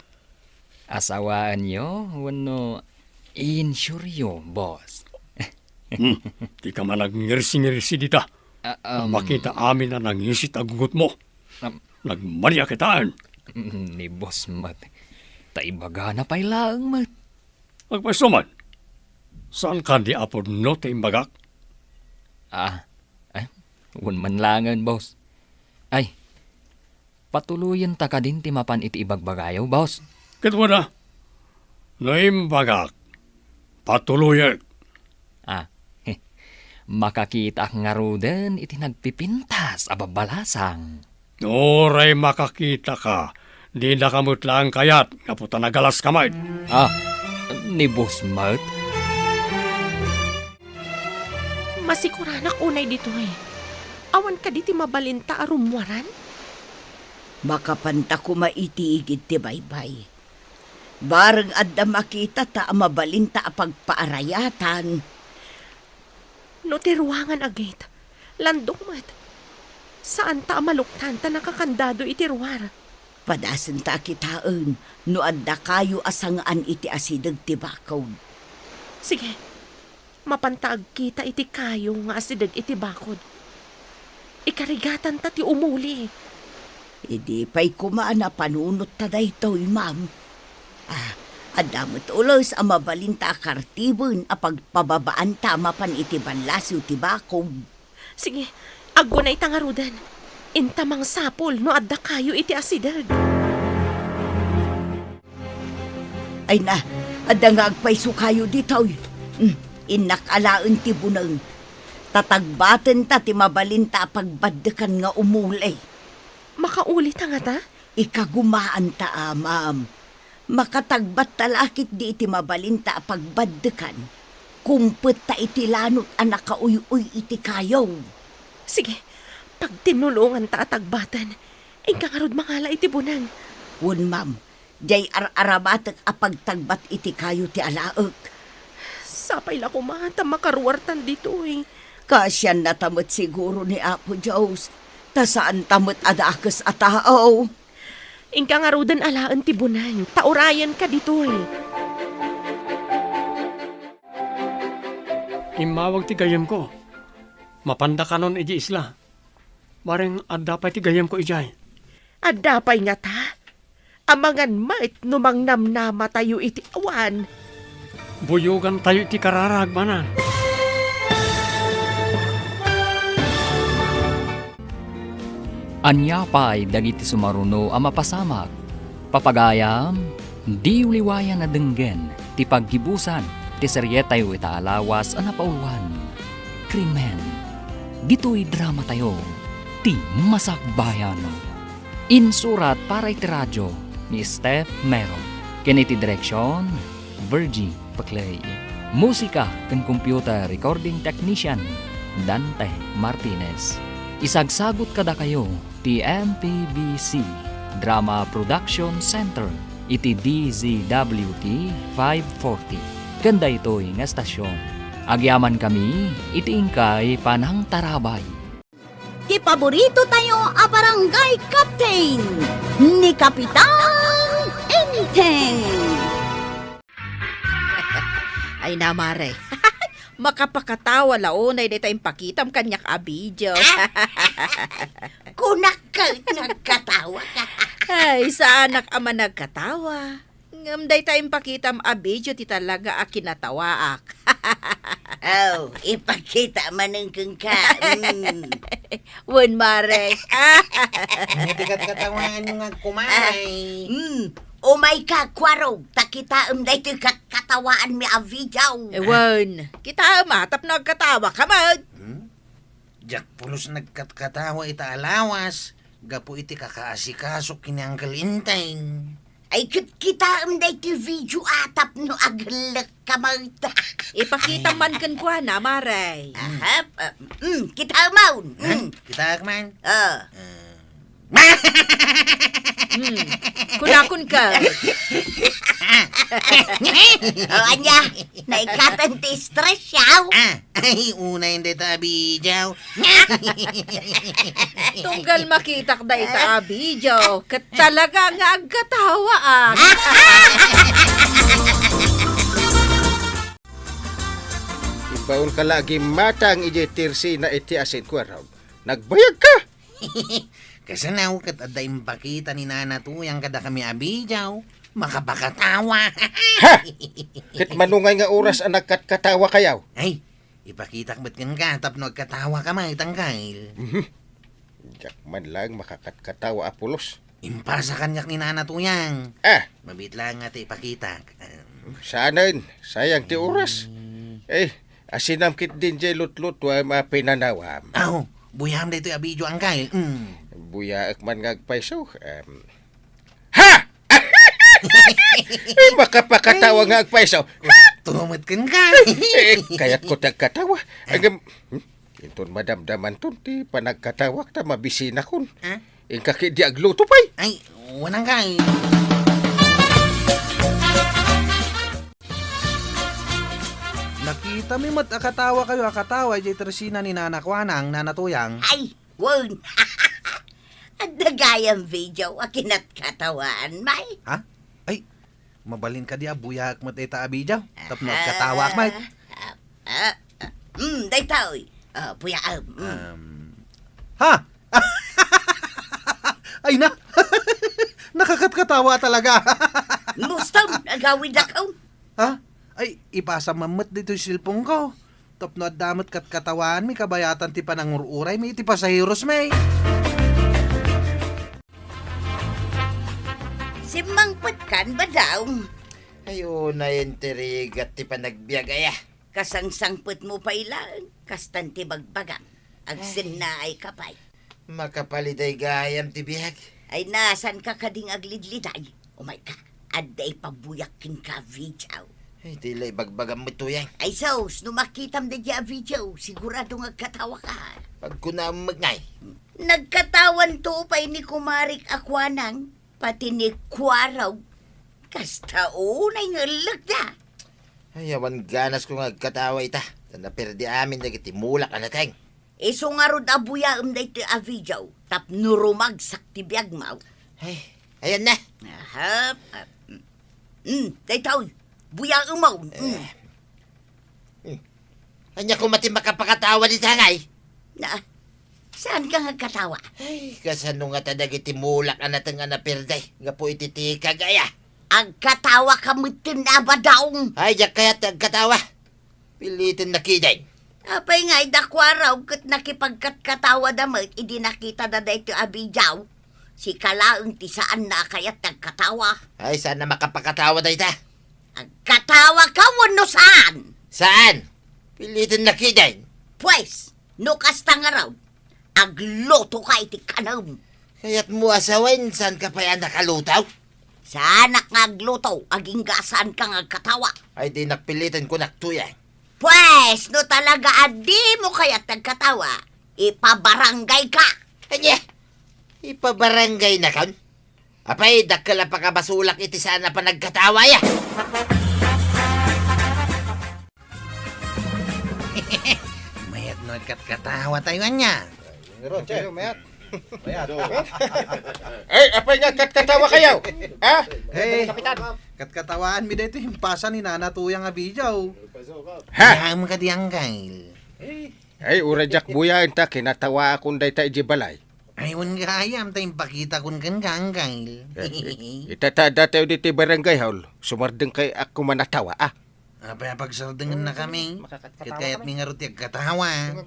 Asawaenyo wenno insuryo, boss? Hmm, dika man agngirsi-ngirsi dita. Ah, um, Makita amin a nangisit a gugutmo. Um, Nagmania kitaen. Mm, ni boss met. Ta ibagana pay laeng met. Agpayso man. Saan kadi a pudno ti imbagak? Ah, eh, wen man laengen, boss. Ay, patuloyenta kadin ti mapan iti ibagbagayo, boss? Ket wen a, no imbagak, patuloyek. Ah, makakitaak ngaruden iti nagpipintas a babbalasang. Uray makakitaka, dinaka met laeng kayat gapu ta nagalaska met. Ah, ni boss met? Masikuranak unay ditoy. Awan kadi ti mabalinta a rummuaran? Makapanta koma iti igid ti baybay. Bareng adda makitata a mabalinta a pagpaarayatan. No ti ruangan a gate, landok met. Saanta a maluktan ta nakakandado iti ruar. Padasenta a kitaen no adda kayo a sangaan iti asideg ti bakod. Sige, mapanta agkita iti kayo nga asideg iti bakod. Ikarigatanta ti umuli. Idi pay koma a napanunotta daytoy, ma'am. Ah, adda met ules a mabalinta a kartiben a pagpababaanta mapan iti ballasiw ti bakod. Sige, aggunayta ngaruden. Inta mangsapul no adda kayo iti asideg. Ay na, adda nga agpayso kayo ditoy. Hmm, innak alaen ti buneng. Tatagbatenta ti mabalinta a pagbaddekan nga umuli. Makaulita ngata? Ikagumaanta, ma'am. Makatagbatta la ketdi iti mabalinta a pagbaddekan. Kumpetta iti lanot a nakauy-uy iti kayo. Sige, pagtinnulonganta a tagbaten. Inka ngarud mangala iti buneng. Wen, ma'am. Diay ar-aramatek a pagtagbat iti kayo ti alaek. Sapay la koma ta makaruartan ditoy. Kaasiannata met siguro ni Apo Dios, ta saanta met a dakes a tao. Inka ngaruden alaen ti buneng, ta urayenka ditoy. Immawag ti gayyemko. Mapanda kanon idiay isla. Bareng adda pay ti gayyemko idiay. Adda pay ngata? Amangan met no mangnamnamatayo iti awan. Buyogantayo iti kararag manen. Ania pay dagiti sumaruno a mapasamak? Papagayam, diyo liwayan a denggen ti paggibusan ti serietayo ita a lawas a napauluan, Krimen. Ditoy dramatayo, ti Masakbayan. Insurat para iti radio ni Steph Mero, ken iti direksion, Virgie Paclay. Musika ken computer recording technician, Dante Martinez. Isagsagut kadakayo ti M P B C Drama Production Center iti D Z W T five forty. Ken daytoy nga estasion, agyamankami iti inkay panangtarabay. Ti paborito tayo a barangay captain, ni Kapitan Enteng. Ay na, mare. Makapakatawa la unay dayta impakitam kaniak a video. Ah? Kunak ket nagkatawa ka. Ay, saanak a managkatawa. Ngem dayta impakitam a video ti talaga a kinatawaak. Oh, ipakita manen kenka. Mm. Wen, mare. Ania ti katkatawaanyo nga agkumay? Mm. Umayka, Kuarog, ta kitaem daytoy katkatawaanmi a video. Eh, wen, kitaem a, tapno agkatawaka met. Hmm? Diak pulos nagkatkatawa ita a lawas gapu iti kakaasikaso ken ni Uncle Enteng. Ay, ket kitaem daytoy video a tapno agellekka met. Ipakita man kenkuana, mare. Aha, ah, mm, kitaem man. Ha? Mm. Kitaek man? Ah. Ah. Hmm. Kunakon ka. O, ania? Naikatan ti stress, yaw? Ah, ay, unay dayta a video. Tunggal makitak dayta a video, ket talaga nga agkatawaak. Imbaonka la a gimmatang idiay tersina iti asin, Kuarog. Nagbayagka? Kasano ket adda impakita ni Nana Tuyang kadakami a video? Makapakatawa. Ha? Ket mano ngay nga oras a nagkatkatawakayo? Ay, ipakitak met kenka tapno agkatawaka met, Uncle. Mhm. Diak man laeng makakatkatawa a pulos. Impasa kaniak ni Nana Tuyang. Ah. Mabiit laeng nga ti ipakitak. Em. Saanen, sayang ti oras. Hmm. Eh, asinam ketdin diay lutlutuam a pinanawam. Aw, buyaam daytoy a video, Uncle. Mm. Buyaek man nga agpayso. Em. Ha? Eh, makapakatawa nga agpayso. Tumet kenka. Eh, kayatko ti agkatawa. Ah. Agam, hmm? Inton madamdamanton ti panagkatawak ta mabisinakon. Ah? Inka ketdi agluto pay. Ay, wen, Uncle. Nakitami met a katawakayo a katawa idiay tersina ni Nana Kuanang, Nana Tuyang. Ay, wen. Adda gayam video a kinatkatawaanmi. Ha? Ay, mabalin kadi a buyaek met dayta a video tapno agkatawaak met. Ah, ah, ah, mm, daytoy. Ah, buyaem. Mm. Um, ha? Ay na! Nakakatkatawa talaga. Mustom, agawid ako. Ha? Ay, ipasam man met ditoy cellphone ko. Tapno adda met katkatawaanmi kabayatan ti panangur-uraymi iti pasaherosmi. Simmangpetkan, Badaw? Ay, unay, interigat ti panagbiag, aya. Kasangsangpetmo pay laeng, kastan ti bagbagam. Agsennaay ka pay. Makapaliday gayam ti biag. Ay, nasanka kading aglidliday? Umayka, adda ipabuyak kenka, Abidiaw. Ay, di la ibagbagam met, Tuyang. Ay, sus, no makitam daydiay a video, sigurado nga agkatawa ka. Pagkunam met ngay. Nagkatawanto pay ni kumarik a kuanang, pati ni Kuarog. Kasta unay nga ellekda. Ay, awan ganasko nga agkatawa ita. Ta naperdi amin dagiti mulak a nateng. Isu ngarud a buyaem daytoy a video tapno rumagsak ti biagmo. Ay, ayan na. Aha. Ah, mm, daytoy. Buyaem mo. Mm. Eh. Hmm. Ania koma ti makapakatawa dita ngay? Na, saanka nga agkatawa? Ay, kasano ngata dagiti mulak a nateng a naperdi gapu iti tikag aya? Agkatawa ka metten a, Badaw. Ay, diak kayat ti agkatawa. Piliten na kiden. Apay nga, ida Kuarog ket nakipagkatkatawada met idi nakitada daytoy a video. Sika laeng ti saanna a kayat ti agkatawa. Ay, saan a makapakatawa dayta? Agkatawa ka wenno saan? Saan? Piliten na kiden. Pues, no kasta ngarud, agluto ka iti kanem. Kayatmo a sawen, saanka pay a nakaluto? Saanak nga agluto, agingga a saanka nga agkatawa. Ay, dinak piliten, kunak, Tuyang. Pues, no talaga a dimo kayat ti agkatawa, ipabarangay ka. Ania? Ipabarangay nakon? Apay, dakkel a pakabasolak iti saan a panagkatawa, ya. Mayat no agkatkatawa tayo, ania? Ngarud, Che. Mayat. Mayat. Ay, apay nga agkatkatawa kayo? Ha? Eh, Kapitan. Katkatawaanmi daytoy impasa ni Nana Tuyang a video. Ha? Yaam kadi, Angkel. Eh. Ay, uray diak buyaen ta kinatawaakon dayta idiay balay. Ay, wen gayam ta impakitakon kenka, Angkel. Eh, ita ta adda tayo ditoy barangay hall, sumardengkayo a kumanatawa, ah. Apay a pagsardengennakami? Ket kayatmi ngarud ti agkatawa.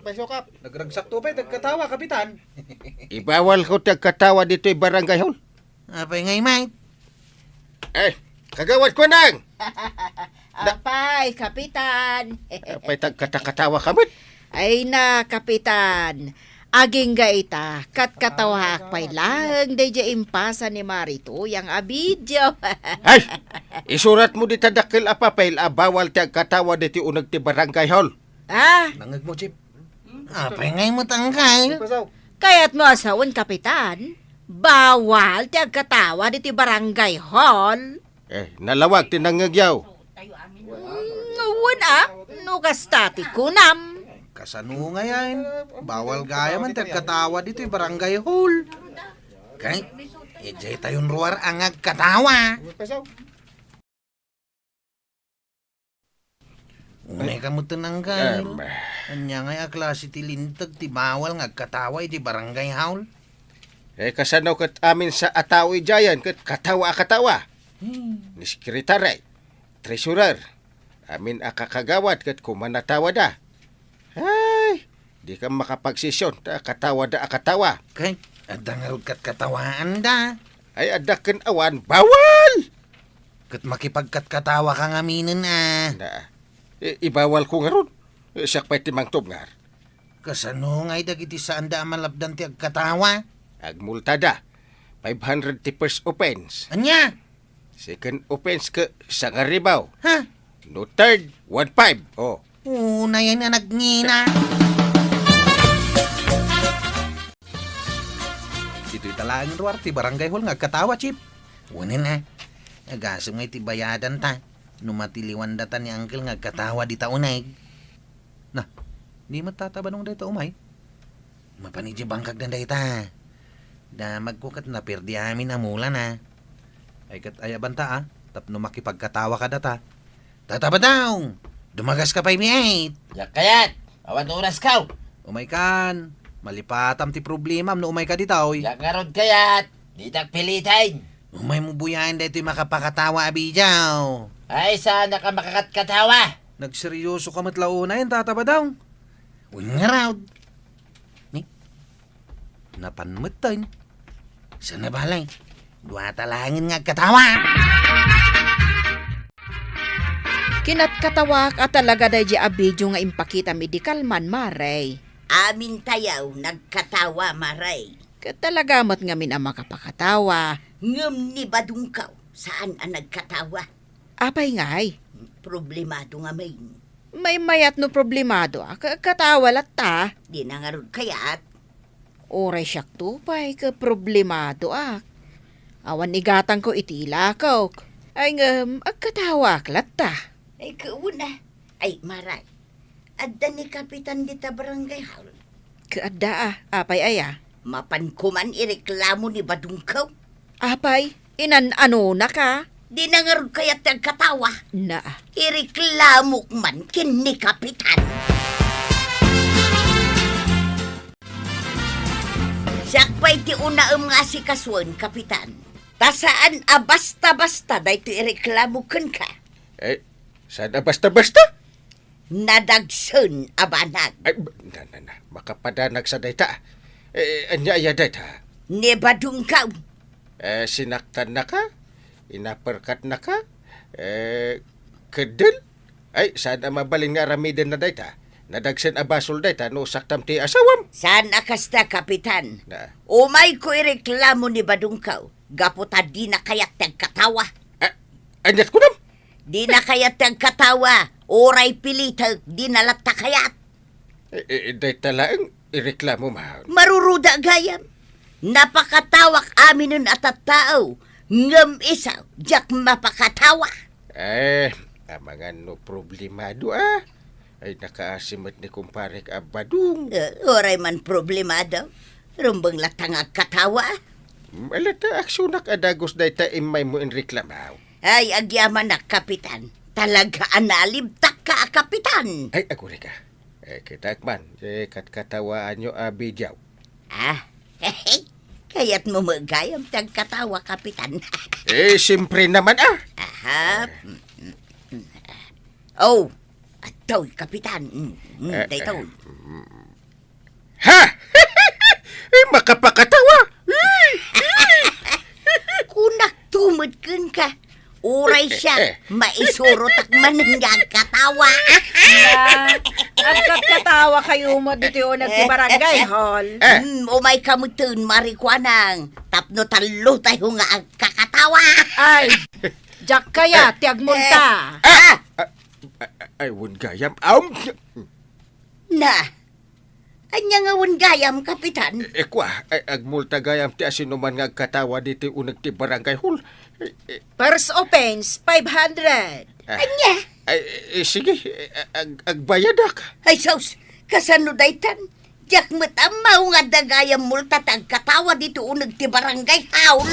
Nagragsakto pay ti agkatawa, Kapitan. Ibawalko ti agkatawa ditoy barangay hall. Apay ngay, mate? Eh, Kagawad Kunang! Apay, Kapitan. Apay, tagkatakatawa ka met. Ay na, Kapitan. Agingga ita, katkatawaak pay laeng daydiay impasa ni Mari Tuyang a video. Ay! Isuratmo dita dakkel a papel a bawal ti agkatawa ditoy uneg ti barangay hall. Ah? Nangegmo, Chief. Apay ngay met, Angkel? Kayatmo a sawen, Kapitan, bawal ti agkatawa ditoy barangay hall. Eh, nalawag ti nangngegyo. Mm, wen a, no kasta ti kunam. Kasano ngay? Bawal gayam ti agkatawa ditoy barangay hall. Kay, idiay tayon ruar a nga agkatawa. Unay ka met, Angkel. Em. Ania ngay a klase ti linteg ti bawal nga agkatawa iti barangay hall? Eh, kasano ket amin sa a tao idiayen ket katawa a katawa? Hmm. Ni sekretary, treasurer, amin a kakagawad ket kumanatawada. Ay, dika makapagsesion ta katawada a katawa. Ket adda ngarud katkatawaanda. Ay, adda ken awan, bawal! Ket makipagkatkatawa ka ngaminen a. Na, i-, ibawal ko ngarud. Siak pay ti mangtubngar. Kasano ngay dagiti saanda a malapdan ti agkatawa? Agmultada. Five hundred ti first offense. Ania? Second offense ket sangaribaw. Ha? No third, one five. Oh. Unay a nagngina. Ditoy ta laeng ruar ti barangay hall nga agkatawa, Chief. Wen a. Agasem nga iti bayadan ta. No matiliwan data ni Angkel nga agkatawa dita uneg. Na, di met Tata Badong dayta umay. Mapan idiay bangkagdan dayta. Damagko ket naperdi amin a mulana. Ay ket ayabanta a, tapno makipagkatawa kadata. Tata Badong! Dumagas ka pay met! Diak kayat! Awan orasko! Umaykan! Malipatam ti problemam no umayka ditoy. Diak ngarud kayat! Ditak piliten! Umaymo buyaen daytoy makapakatawa a video. Ay, saanak a makakatkatawa? Nagseryoso ka met la unay, Tata Badong. Wen ngarud. Ni? Napan metten. Sana balay. Dua ta laengen nga agkatawa. Kinatkatawaak a talaga daydi a video nga impakitam idi kalman, Mare. Amintayo nagkatawa, Mare. Ket talaga met ngamin a makapakatawa. Ngem ni Badungkaw, saan a nagkatawa. Apay ngay? Problemado ngamin. Maymayat no problemadoak, agkatawa latta. Dina ngarud kayat. Uray siakto pay ket problemadoak. Awan igatangko iti ilakok. Ay ngem, agkatawaak latta. Ay, kauna. Ay, Mare. Adda ni Kapitan dita barangay hall. Ket adda a, apay aya? Mapanko man ireklamo ni Badungkaw. Apay, inan-anonaka? Dina ngarud kayat ti agkatawa. Naa. Ireklamok man ken ni Kapitan. Siak pay ti unaem nga asikasuen, Kapitan. Ta saan a basta-basta daytoy ireklamo kenka. Eh, saan a basta-basta? Nadagsen a banag. Ay, na, na, na. Makapadanag sa dayta. Eh, ania aya dayta? Ni Badungkaw. Eh, sinaktannaka? Inaperkatnaka? Eh, keddel? Ay, saan a mabalin nga aramidenna dayta? Nadagsen a basol dayta no saktam ti asawam. Saan a kasta, Kapitan? Na. Umayko ireklamo ni Badungkaw. Gapu ta dina kayat ti agkatawa. Ah, aniat kunam? Dina kayat ti agkatawa. Uray pilitek, dina latta kayat. Eh, eh, dayta laeng ireklamo man. Maruruda gayam. Napakatawak aminen a tattao, ngem isu, diak mapakatawa. Eh, amangan no problemado, ah. Ay, nakaasi met ni kumparek a Badung. Eh, uray man problemado. Rumbeng latta nga agkatawa. Ala ta aksionak a dagus dayta immaymo inreklamo. Ay, agyamanak, Kapitan. Talaga a nalibtakka a Kapitan. Ay, agurayka. Eh, kitaek man, eh, katkatawaanyo a video. Ah, kayatmo met gayam ti agkatawa, Kapitan. Eh, siyempre naman, ah. Aha. Oh, adtoy, Kapitan. Mm, mm, Eh, daytoy. eh, mm. Ha? Eh, makapakatawa? Kunak tumod kenka. Uray siak, eh, eh. Maisurotak man nga agkatawa. Na, agkatkatawa kayo mo dito yung nagtibarangay hall. Eh. Hmm, umay ka mo tun, Marikuanang. Tapno tallo tayo nga agkakatawa. Ay, diak kaya, eh, ti agmulta. Eh. Ah! Ah, ah, ay, wen gayam. Aum! Na, ania nga wen gayam, Kapitan? Eh, kua, ay, agmulta gayam ti asinoman nga agkatawa ditoy uneg ti barangay hall. Eh, eh. First offense, five hundred. Ah. Ania? Ay, eh, sige, eh, ag-, agbayadak. Ay, sus, kasano daytan? Diak met ammo nga adda gayam multa ti agkatawa ditoy uneg ti barangay hall.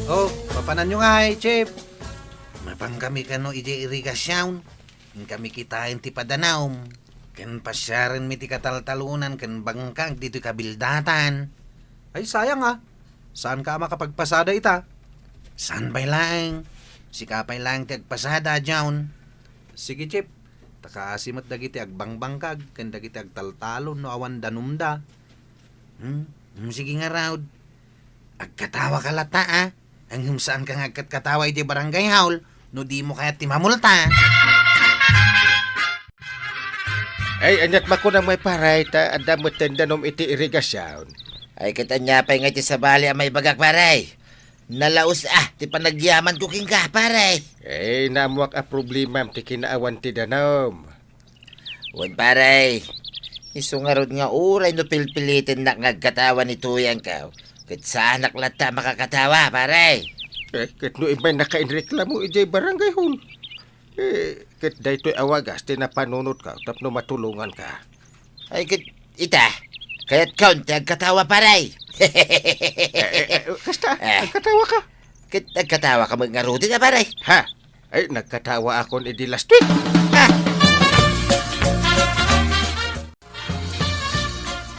Oh, papananyo ngay, Chief? Mapankami kano idiay irigasion, inkami kitaen ti padanaom, ken pasiarenmi ti kataltalonan ken bangkag ditoy kabildatan. Ay, sayang, ah. Saanka a makapagpasada ita? Saan pay laeng? Sika pay laeng ti agpasada, John. Sige, Chief. Ta kaasi met dagiti agbangbangkag ken dagiti agtaltalon no awan danumda. Hmm? Hmm, sige ngarud. Agkatawaka latta, a? Ngem saanka nga agkatkatawa iti barangay hall no dimo kayat ti mamulta. Ay, aniat makunam ngay, pare, ta adda metten danom iti irigasion. Ay, ket ania pay ngay ti sabali a maibagak, pare? Nalaus, a, ti panagyamanko kenka, pare. Eh, naammoak a problemam ti kinaawan ti danom. Wen, pare. Isu ngarud nga uray no pilpilitennak nga agkatawa ni tuyangko, ket saanak latta a makakatawa, pare. Eh, ket no immay nakainreklamo idiay barangay hall? Eh, ket daytoy a wagas ti napanunotko tapno matulonganka. Ay, ket ita, kayatkon ti agkatawa, pare. Eh, eh, eh, kasta, eh, agkatawaka. Ket agkatawaka met ngaruden a, pare. Ha? Ay, nagkatawaakon idi last week. Ah!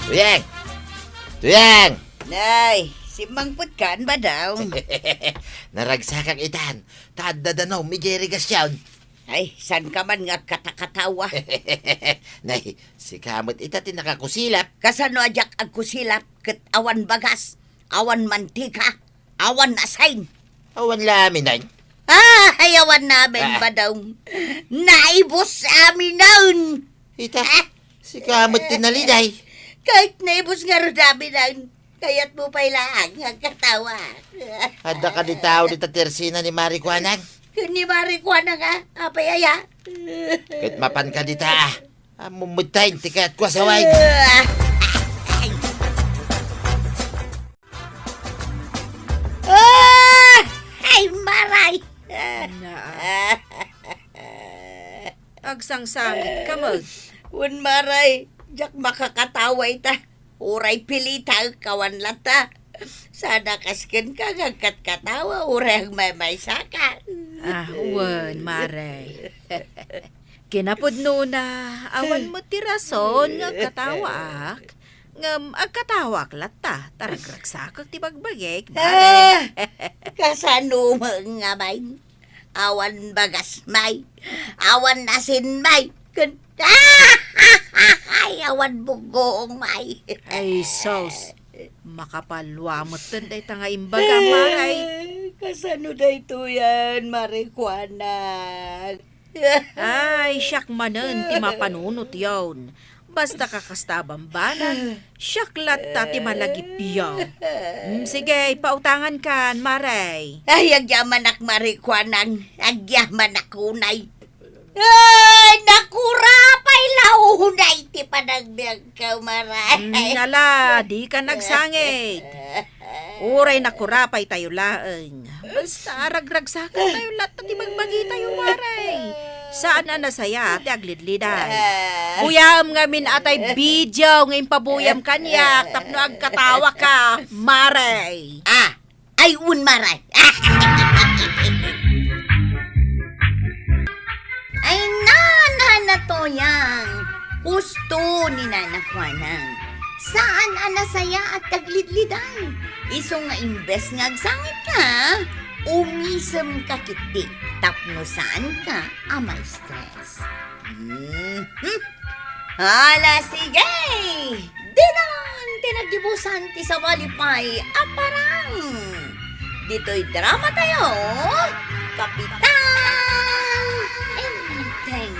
Tuyang! Tuyang! Nay, simmangpetkan, Badong. Naragsakak itan, ta adda danom idiay irigasion. Ay, saan ka man nga agkatakatawa? Nay, sika met ita ti nakakusilap. Kasano a diak agkusilap ket awan bagas, awan mantika, awan asin? Awan la amin, ay. Ah, ay, awan namin, Ah. Badong. Naibus aminen. Ita, Ah. sika met ti naliday. Kahit naibus ngarud aminen. Kayatmo pay laeng nga agkatawa. Adda kadi tao dita tersina ni Mari Kuanang? Ken ni Mari Kuanang, ah? Apay aya? Ket mapan ka dita, ah. Ammom met ti kayatko a saway. Ah, ay. Ah, ay, Maray. Naa. Agsangsangit ka met. Wen, Maray, diak makakatawa ita. Uray pilitaek awan latta. Saan a kas kenka nga agkatkatawa, uray agmaymaysaka. Ah, wen, Maray. Kinapudnona, awan met ti rason nga agkatawaak. Ngem agkatawaak latta, ta ragragsakek ti bagbagik, Maray. Ah, kasano met nga, Maray? Awan bagas, May. Awan asin, May. Ken, ay, awan buggoong, May. Ay, sus. Makapalua metten dayta nga imbaga, Maray. Kasano daytoyen, Mari Kuanang? Ay, siak manen ti mapanunotyon. Basta kakasta a bambanag, siak latta ti malagipyo. Mm, sige, pautangan kan, Maray. Ay, agyamanak, Mari Kuanang. Agyamanak unay. Ay, nakurapay la unay ti panagbiagko, Maray. Mm, ala, di ka nagsangit. Uray nakurapay tayo laeng. Basta aragragsakatayo latta ti bagbagitayo, Maray. Saan a nasayaat ti aglidliday. Kuyaem ngamin a tay video nga impabuyam kaniak tapno agkatawa ka, Maray. Ah, ay, un, Maray. Ay, nana, natuyang. Husto ni Nana Juana. Saan a nasayaat ti aglidliday. Isu nga imbes nga agsangit ka, umisem ka ketdi tapno saan ka a ma-stress. Mhm. Ala, sige! Dinan ti naggibusan ti sabali pay a parang. Ditoy drama tayo, Kapitan Enteng.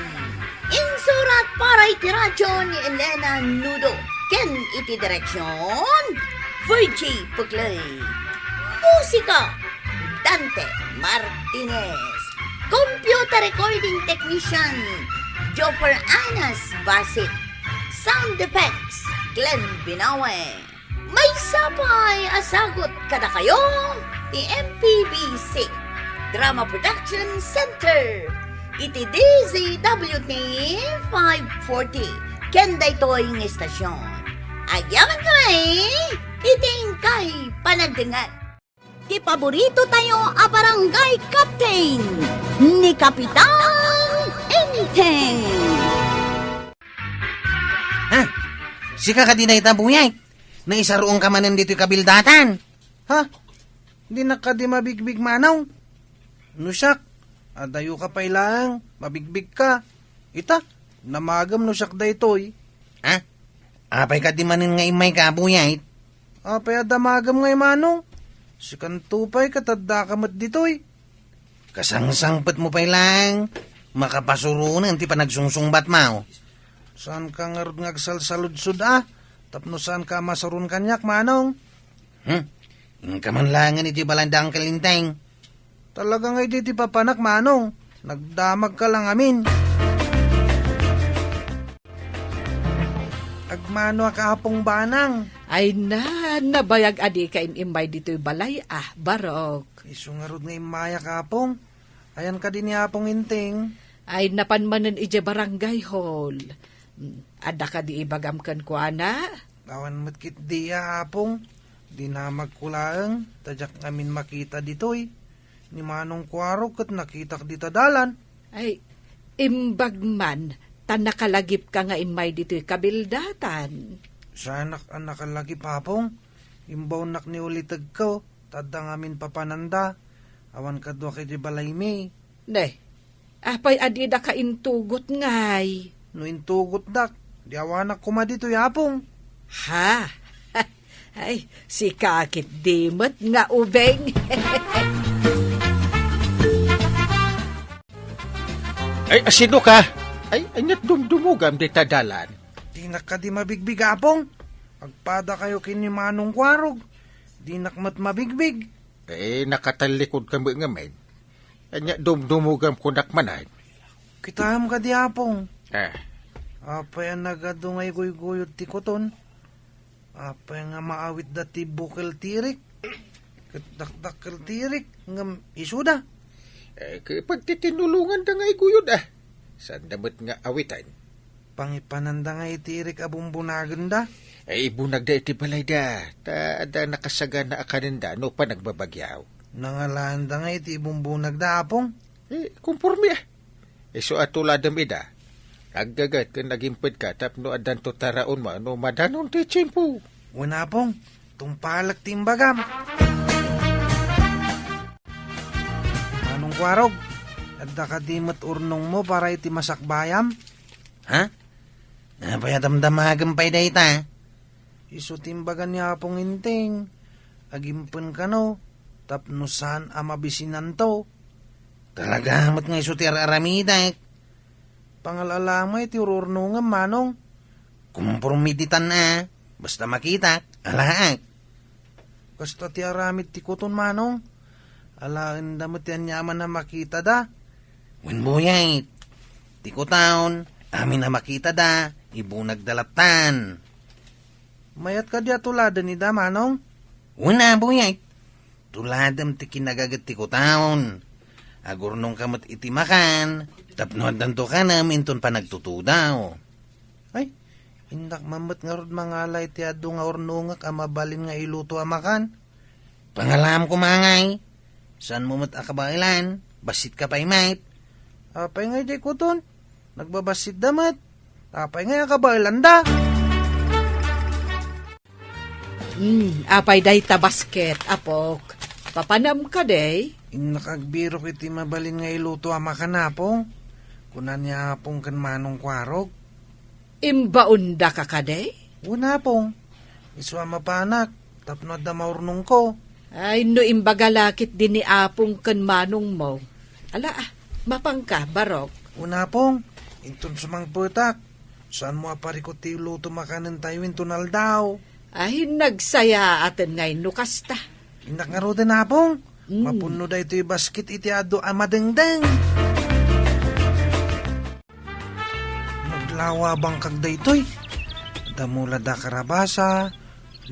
Insurat para iti radyo ni Elena Nudo ken iti direksyon, Virgie Puclay. Musika, Dante Martinez. Computer recording technician, Joffer Anas Basit. Sound effects, Glenn Binawe. Maysa pay a sagut kadakayo ti M P B C Drama Production Center iti D Z W T five forty ken daytoy nga istasyon. Agyaman kami iti inkay panagdengngeg. Ti paborito tayo a barangay captain, ni Kapitan Enteng. Ha? Sika kadi dayta, Buyay? Naisaruon ka manen ditoy kabildatan? Ha? Dinak kadi mabigbig, Manong? No siak, adayo ka pay laeng, mabigbig ka. Ita, damagem no siak daytoy. Ha? Apay kadi manen nga immay ka, Buyay? Apay a damagem ngay, Manong? Sikanto pay ket addaka met ditoy. Kasangsangpetmo pay laeng, makapasuronen ti panagsungsungbatmo. Saanka ngarud nga agsalsaludsod a, tapno saanka a masaron kaniak, Manong? Hmm? Inka man laengen iti balay da Uncle Enteng. Talaga nga idi ti papanak, Manong. Nagdamagka la ngamin. Agmano a ka, Apong Banang? Ay na, nabayag a dika im-immay ditoy balay, ah, barok. Isu ngarud nga immayak, Apong. Ayan kadi ni Apong Enteng? Ay, napan manen idiay barangay hall. Mm, adda kadi ibagam kenkuana? Awan met ketdi a, Apong. Dinamagko laeng, ta diak ngamin makita ditoy. Ni Manong Kuaro ket nakitak dita dalan. Ay, imbag man, ta nakalagipka nga immay ditoy kabildatan. Saanak a nakalagip, Apong. Imbawnak ni ulitegko, ta adda ngamin papananda. Awan kaduak iti balaymi. Ne, Apay a didaka intugot ngay? No intugotdak, di awanak koma ditoy, Apong. Ha? Ay, sika ketdi met nga ubing. Ay, asino ka? Ay, ania't dumdumogam dita dalan? Dinak kadi mabigbig, Apong. Agpadakayo ken ni Manong Kuarog. Dinak met mabigbig. Eh, nakatallikod kami ngamin. Ania, dumdumogam kunak manen? Kitaem kadi, Apong. Ah. Apay a nagadu nga iguyguyod ti kuton? Apay nga maawitda ti bukel ti rik? Ket dakdakkel ti rik, ngem isuda? Eh, ket pagtitinulonganda nga iguyod, ah. Saanda met nga awiten. Pangipananda nga iti rik a bumbunagenda? Ay, ibunagda iti balayda, ta adda nakasagana a kanenda no panagbabagyaw. Nangalaanda nga iti ibumbunagda, Apong? Eh, kompormi, ah. Isu a tuladem ida. Aggaget ken agimpedka tapno addanto taraonmo no madanon ti tiempo. Wen, Apong, tungpalek ti imbagam. Manong Kuarog, adda kadi met urnongmo para iti masakbayam? Ha? Apay a damdamagem pay dayta? Isu ti imbaga ni Apong Enteng, agimpen kano, tapno saan a mabisinanto. Talaga met nga isu ti ar-aramidek. Pangal-alamay ti ururnongem, Manong. Kompormi ditan a, basta makitak, alaek. Kasta ti aramid ti kuton, Manong. Alaenda met ti aniaman a makitada. Wen, buyat. Ti kuton, amin a makitada, ibunagda lattan. Mayat kadi a tuladen ida, Manong? Wen a, buyat. Tuladem ti kinagaget ti kuton. Agurnongka met iti makan, tapno addanto kanem inton panagtutudaw. Ay, innak man met ngarud mangala iti adu nga urnongek a mabalin nga iluto a makan. Pangalam koma ngay. Saanmo met a kabaelan, bassitka pay met. Apay ngay diay kuton? Nagbabassitda met. Apay ngay a kabaelanda? Hmm, apay dayta basket, apok? Papanam kadi? Innak agbirok iti mabalin nga iluto a makan, Apong. Kuna ni Apong ken Manong Kuarog. Imbaondaka kadi? Wen, Apong. Isu a mapanak, tapno adda maurnongko. Ay, no imbaga la ketdi ni Apong ken Manongmo. Ala, ah, mapanka, barok. Wen, Apong, inton sumangpetak, saanmo a parikut ti iluto makanentayo inton aldaw. Ay, nagsayaaten ngay no kasta. Innak ngaruden, Apong. Mm. Mapunno daytoy basket iti adu a madengdeng. Naglawabangkak daytoy. Damuladda karabasa,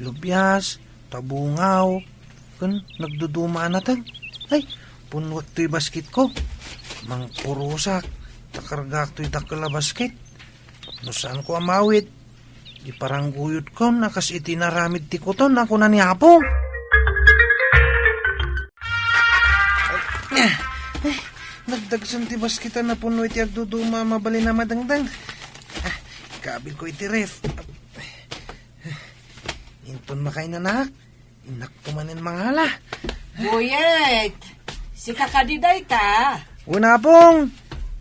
lubias, tabungaw, ken nagduduma a nateng. Ay, punnuek toy basketko. Mangpurosak, ta kargaak toy dakkel a basket. No saanko a maawit, iparangguyodkon a kas iti naramid ti kuton a kuna ni Apong. Ay, nagdagsen ti basket a napunno iti agduduma a mabalin a madengdeng. Ah, ikabilko iti ref. Inton makainanak, innakto manen mangala. Buyet, sika kadi dayta? Wen, Apong,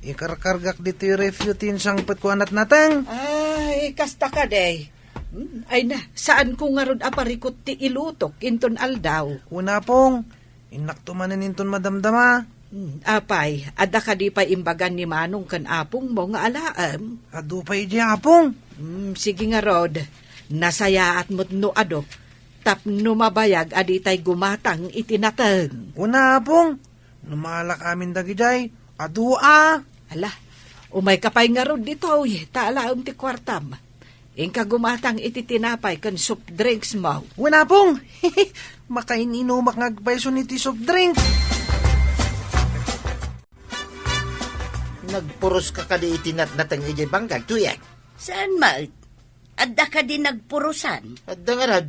ikarkargak ditoy refyo ti insangpetko a natnateng. Ay, kasta kadi. Hmm, ay na, saanko ngarud a parikut ti ilutok inton aldaw. Wen, Apong, innakto manen inton madamdama. Hmm, apay, adda kadi pay imbagan ni Manong ken Apongmo nga alaem? Adu pay idiay, Apong. Hmm, sige ngarud, nasayaat met no adu, tapno mabayag a ditay gumatang iti nateng. Wen, Apong, no maalak amin dagidiay, adu a. Ala, umayka pay ngarud ditoy, ta alaem ti kuartam. Inka gumatang iti tinapay ken soft drinksmo. Wen, Apong! Makain-inumak nga agpayson iti soft drink. Nagpuros ka kadi iti natnateng idiay bangkag, Tuyag? Saan met? Adda kadi nagpurosan? Adda ngarud.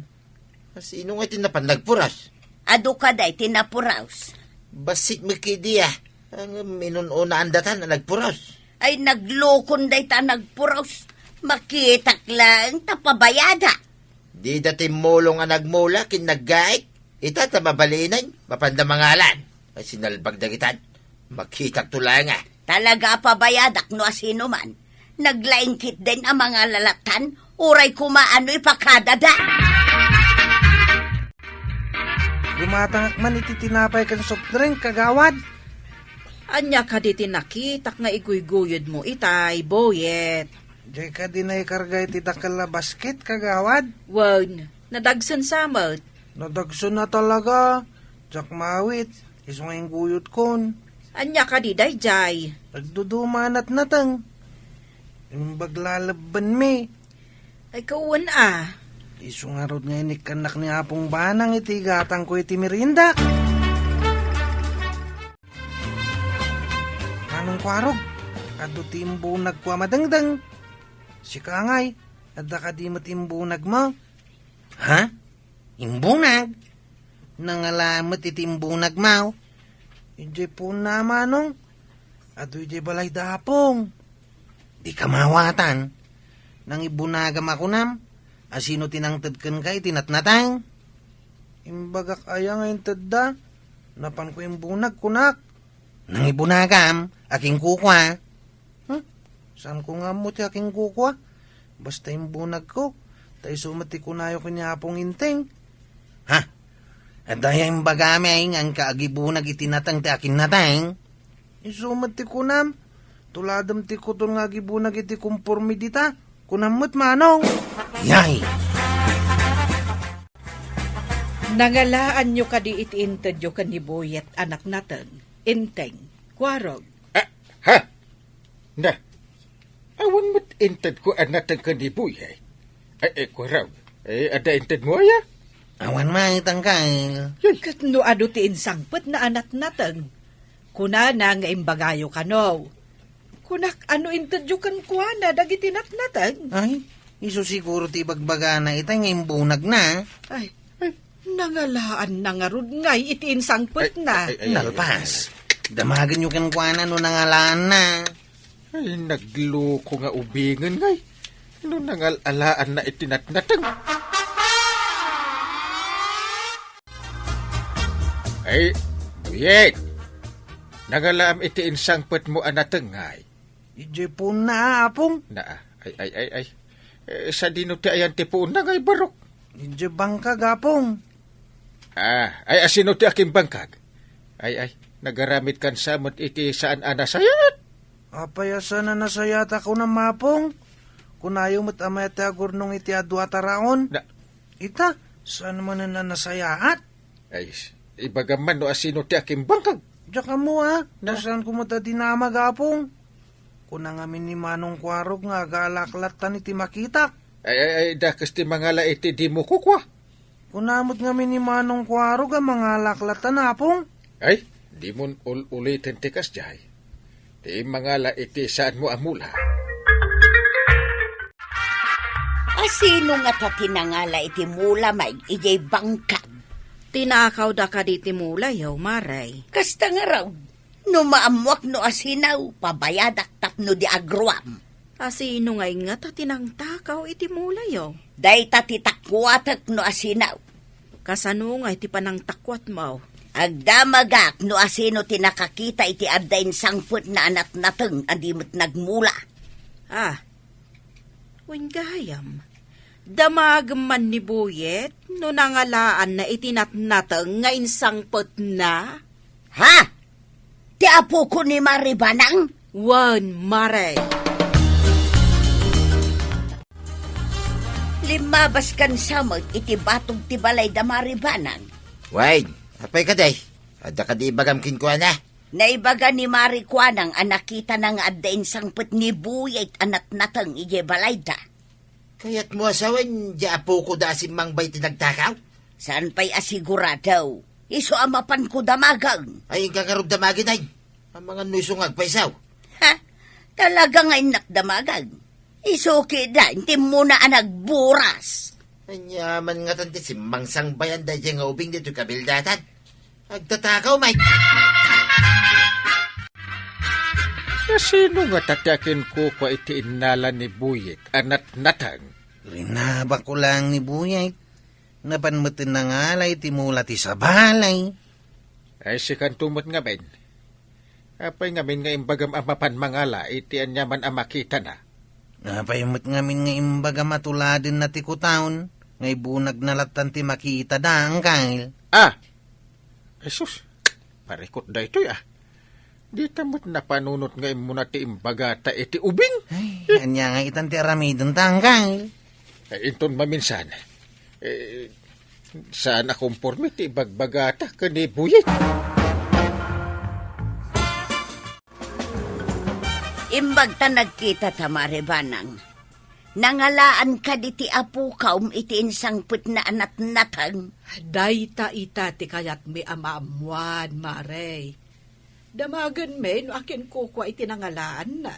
Sino nga iti napan nagpuros? Adu kadi ti napuros. Bassit met kadi, ah. Ang minun-unaan datan a nagpuros. Ay, naglukon dayta a nagpuros. Makitak laeng ta pabayada. Dida timmulong a nagmula ken naggaik. Ita ta mabalinen, mapanda mangalan. Ay, sinalbag dagitan. Makitak to laeng, ah. Talaga a pabayadak no asinoman. Naglaing ketdin a mangalalatan, uray koma no ipakadada. Gumatangak man iti tinapay ken soft drink, kagawad. Ania kadi ti nakitak nga iguyguyodmo itay, Boyet? Diay kadi naikarga iti dakkel a basket, kagawad? Wen, nadagsen sa met. Nadagsen a talaga. Diak maawit, isu nga ingguyodkon. Ania kadi daydiay? Agduduma a natnateng. Imbag lalebbenmi. Ay, kawen a. Isu ngarud nga inikkannak ni Apong Banang iti igatangko iti meriendak. Manong Kuarog, adu ti imbunagko a madengdeng. Sika ngay, adda kadi met imbunagmo? Ha? Imbunag? Nangala met iti imbunagmo? Idiay puonna, Manong. Adu idiay balay da Apong. Dika maawatan. Nangibunagam a kunam, asino ti nangted kenka iti natnateng? Imbagak aya nga intedda? Napanko imbunag, kunak. Nangibunagam, akinkukua. Hmm? Saanko nga ammo ti akinkukua? Basta imbunagko, ta isu met ti kunayo ken ni Apong Inteng. Ha? Adda aya imbagami nga inka agibunag iti nateng ti akinnateng? Isu met ti kunam. Tuladem ti kuton nga agibunag iti komporme dita. Kunam met, Manong. Yay! Nangalaanyo kadi iti intedyo ken ni Boyet a natnateng, Inteng, Kuarog? Ah, ha? Na, awan met intedko a nateng ken ni Boyet. Ay, ay, Kuarog. Ay, adda intedmo aya? Awan met, Angkel. Yay. Ket no adu ti insangpetna a natnateng, kunana nga imbagayo kano. Kunak, ano intedyo kenkuana dagiti natnateng? Ay, isu siguro ti ibagbagana ita nga imbunagna. Ay, nangalaanna ngarud ngay iti insangpetna. Ay, ay, ay, ay, Nalpas. Damagenyo kenkuana no nangalaanna. Ay, nagloko nga ubingen ngay. No nangal-alaanna iti natnateng. Ay, Boyet. Nangalaam iti insangpetmo a nateng ngay. Idiay puonna, Apong. Na, ay, ay, ay, ay. Eh, sadino ti ayan ti puonna ngay, barok? Idiay bangkag, Apong. Ah, ay, asino ti akimbangkag? Ay, ay, nagaramidkan sa met iti saan a nasayaat. Apay a saan a nasayaat a kunam, Apong? Kunayo met a mayat ti agurnong iti adu a taraon. Na, Ita, saan manen a nasayaat? Ay, ibagam man no asino ti akimbangkag. Diak ammo, a. Na? Saan ko met a dinamag, Apong? Kuna ngamin ni Manong Kuarog nga agalaklatan iti makitak. Ay, ay, ay, dakes ti mangala iti dimo kukua. Kuna met ngamin ni Manong Kuarog a mangalaklatan, Apong. Ay, dimon ul-uliten ti kasdiay. Ti mangala iti saanmo a mula. Asino ngata ti nangala iti mula, May, idiay bangkag? Tinakawda kadi ti mulayo, Mare. Kasta ngarud, no maammoak no asino, pabayadak tapno di agruam. Asino ngay ngata ti nangtakaw iti mulayo? Dayta ti takuatek no asino. Kasano ngay ti panangtakuatmo? Agdamagak no asino ti nakakita iti adda insangpetna a natnateng a di met nagmula. Ah, wen gayam, damagem man ni Boyet no nangalaanna iti natnateng nga insangpetna? Ha? Ti apoko ni Mari Banang? Wen, Mare. Limmabaskan sa met iti batog ti balay da Mari Banang. Wen, apay kadi? Adda kadi ibagam kenkuana? Naibaga ni Mari Kuanang a nakitana nga adda insangpet ni Boyet a natnateng idiay balayda. Kayatmo a sawen, di apoko da a simmangbay ti nagtakaw? Saan pay a sigurado. Isu a mapanko damagen. Ay, inka ngarud damagen, ay. Amangan no isu nga agpayso. Ha? Talaga nga innak damagen. Isu ketdin ti immuna a nagburas. Ania man ngatan ti simmangsangbayan daydiay nga ubing ditoy kabildatan. Agtatakaw, Mike! Asino ngata ti akinkukua iti innala ni Boyet a natnateng? Rinabakko laeng ni Boyet. Napan met nangala iti mula ti sabali. Ay, sikanto met ngamin. Apay ngamin nga imbagam a mapan mangala iti aniaman a makitana? Apay met ngamin nga imbagam a tuladenna ti kutaon, nga ibunagna lattan ti makitada, Angkel? Ah! Ay sus, parikot daytoy, ah. Dita met napanunot nga immuna ti imbagata iti ubing. Ay, ania nga itan ti aramidenta, Angkel? Ay, inton maminsan, eh, saan a komporme ti ibagbagata ken ni Buyet. Imbag ta nagkitata, Mare Banang. Nangalaan kadi ti apukaw iti insangpetna a natnateng? Dayta ita ti kayatmi a maammuan, Mare. Damagenmi no akinkukua iti nangalaanna.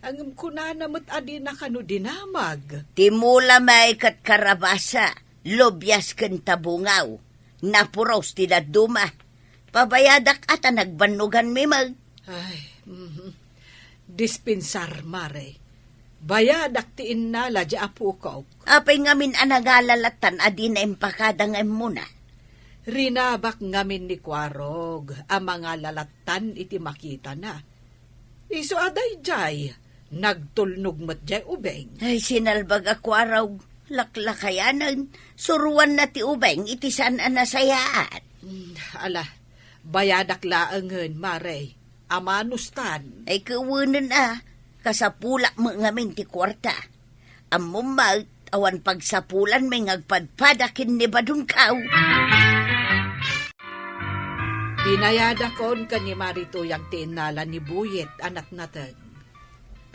Ngem kunana met a dina kano dinamag. Ti mulami ket karabasa, lubias ken tabungaw. Napuros ti dadduma. Pabayadak a ta nagbannoganmi met. Ay, mhm. Dispensar, Mare. Bayadak ti innala diay apukok. Apay ngamin a nangala lattan a dina impakada nga immuna? Rinabak ngamin ni Kuarog a mangala lattan iti makitana. Isu a daydiay, nagtulnog met diay ubing. Ay, sinalbag a Kuarog, laklakayanen, suruanna ti ubing iti saan a nasayaat. Mm, ala, bayadak laengen, Mare. Amanustan. Ay, kawenen a, kasapulak met ngamin ti kuarta. Ammom met, awan pagsapulanmi nga agpadpada ken ni Badungkaw. Binayadakon ken ni Mari Tuyang ti innala ni Buyet a natnateng.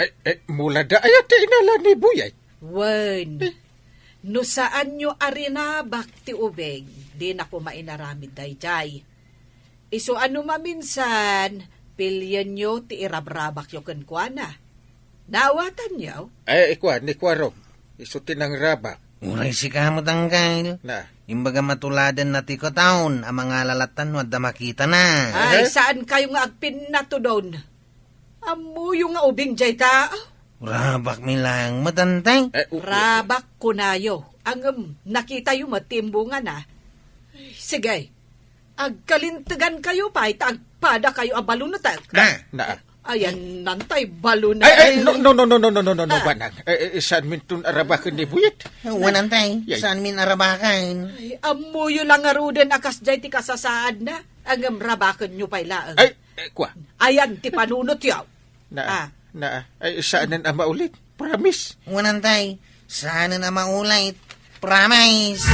Eh, eh, mulada aya ti innala ni Buyet? Wen, eh, no saanyo a rinabak ti ubing, dina koma inaramid daydiay. Isu a no maminsan, pilienyo ti irabrabakyo kenkuana. Naawatanyo? Ay, ikua, ni Kuarog. Isu ti nangrabak. Uray sika met, Angkel. Na. Imbagam a tuladenna ti kutaon a mangala lattan no adda makitana. Ay, eh? Saankayo nga agpinnatudon. Ammoyo nga ubing dayta. Rabakmi laeng met, Antay. Eh, u-, u-, Rabak kunayo. Ngem, nakitayo met ti imbungana. Ay, sige. Agkalintegankayo pay ta agpadakayo a balunetek. Na. Na. Ayan, Antay, balune-, Ay, ay, no, no, no, no, no, no, no, no, no, Ah. Banang. Eh, eh, saanminton arabaken ni Buyet? Wen, Antay. Yay. Saanmin arabaken? Ay, ammoyo la ngaruden a kasdiay ti kasasaadna. Ngem rabakenyo pay laeng. Ay, eh, kua. Ayan ti panunotyo. Na, Ah. na, ay, saanen a maulit. Promise. Wen, Antay, saanen a maulit. Promise.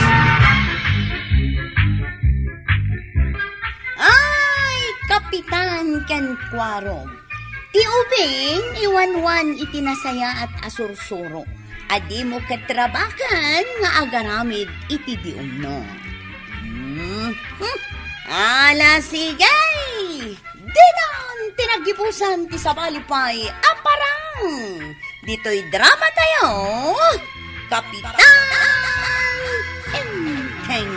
Ay, Kapitan ken Kuarog. Ti ubing, iwanwan iti nasayaat a sursuro. A dimo ket rabaken nga agaramid iti diumno. Hmm. Hmm. Ala, sige! Dinan ti naggibusan ti sabali pay a parang. Ditoy drama tayo, Kapitan Enteng.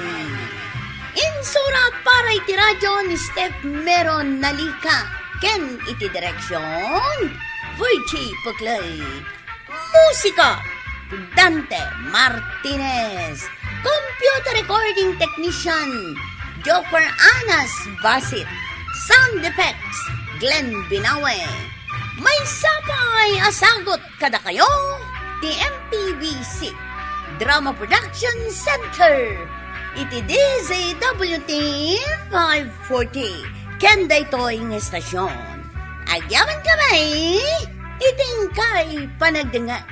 Insurat para iti radyo ni Steph Meron Nalika ken iti direksyon, Virgie Puclay. Musika, Dante Martinez. Computer recording technician, Joker Anas Basit. Sound effects, Glenn Binawe. Maysa pay a sagut kadakayo ti M P B C Drama Production Center iti D Z W T five forty. Ken daytoy nga estasyon, agyamankami iti inkay panagdengngeg.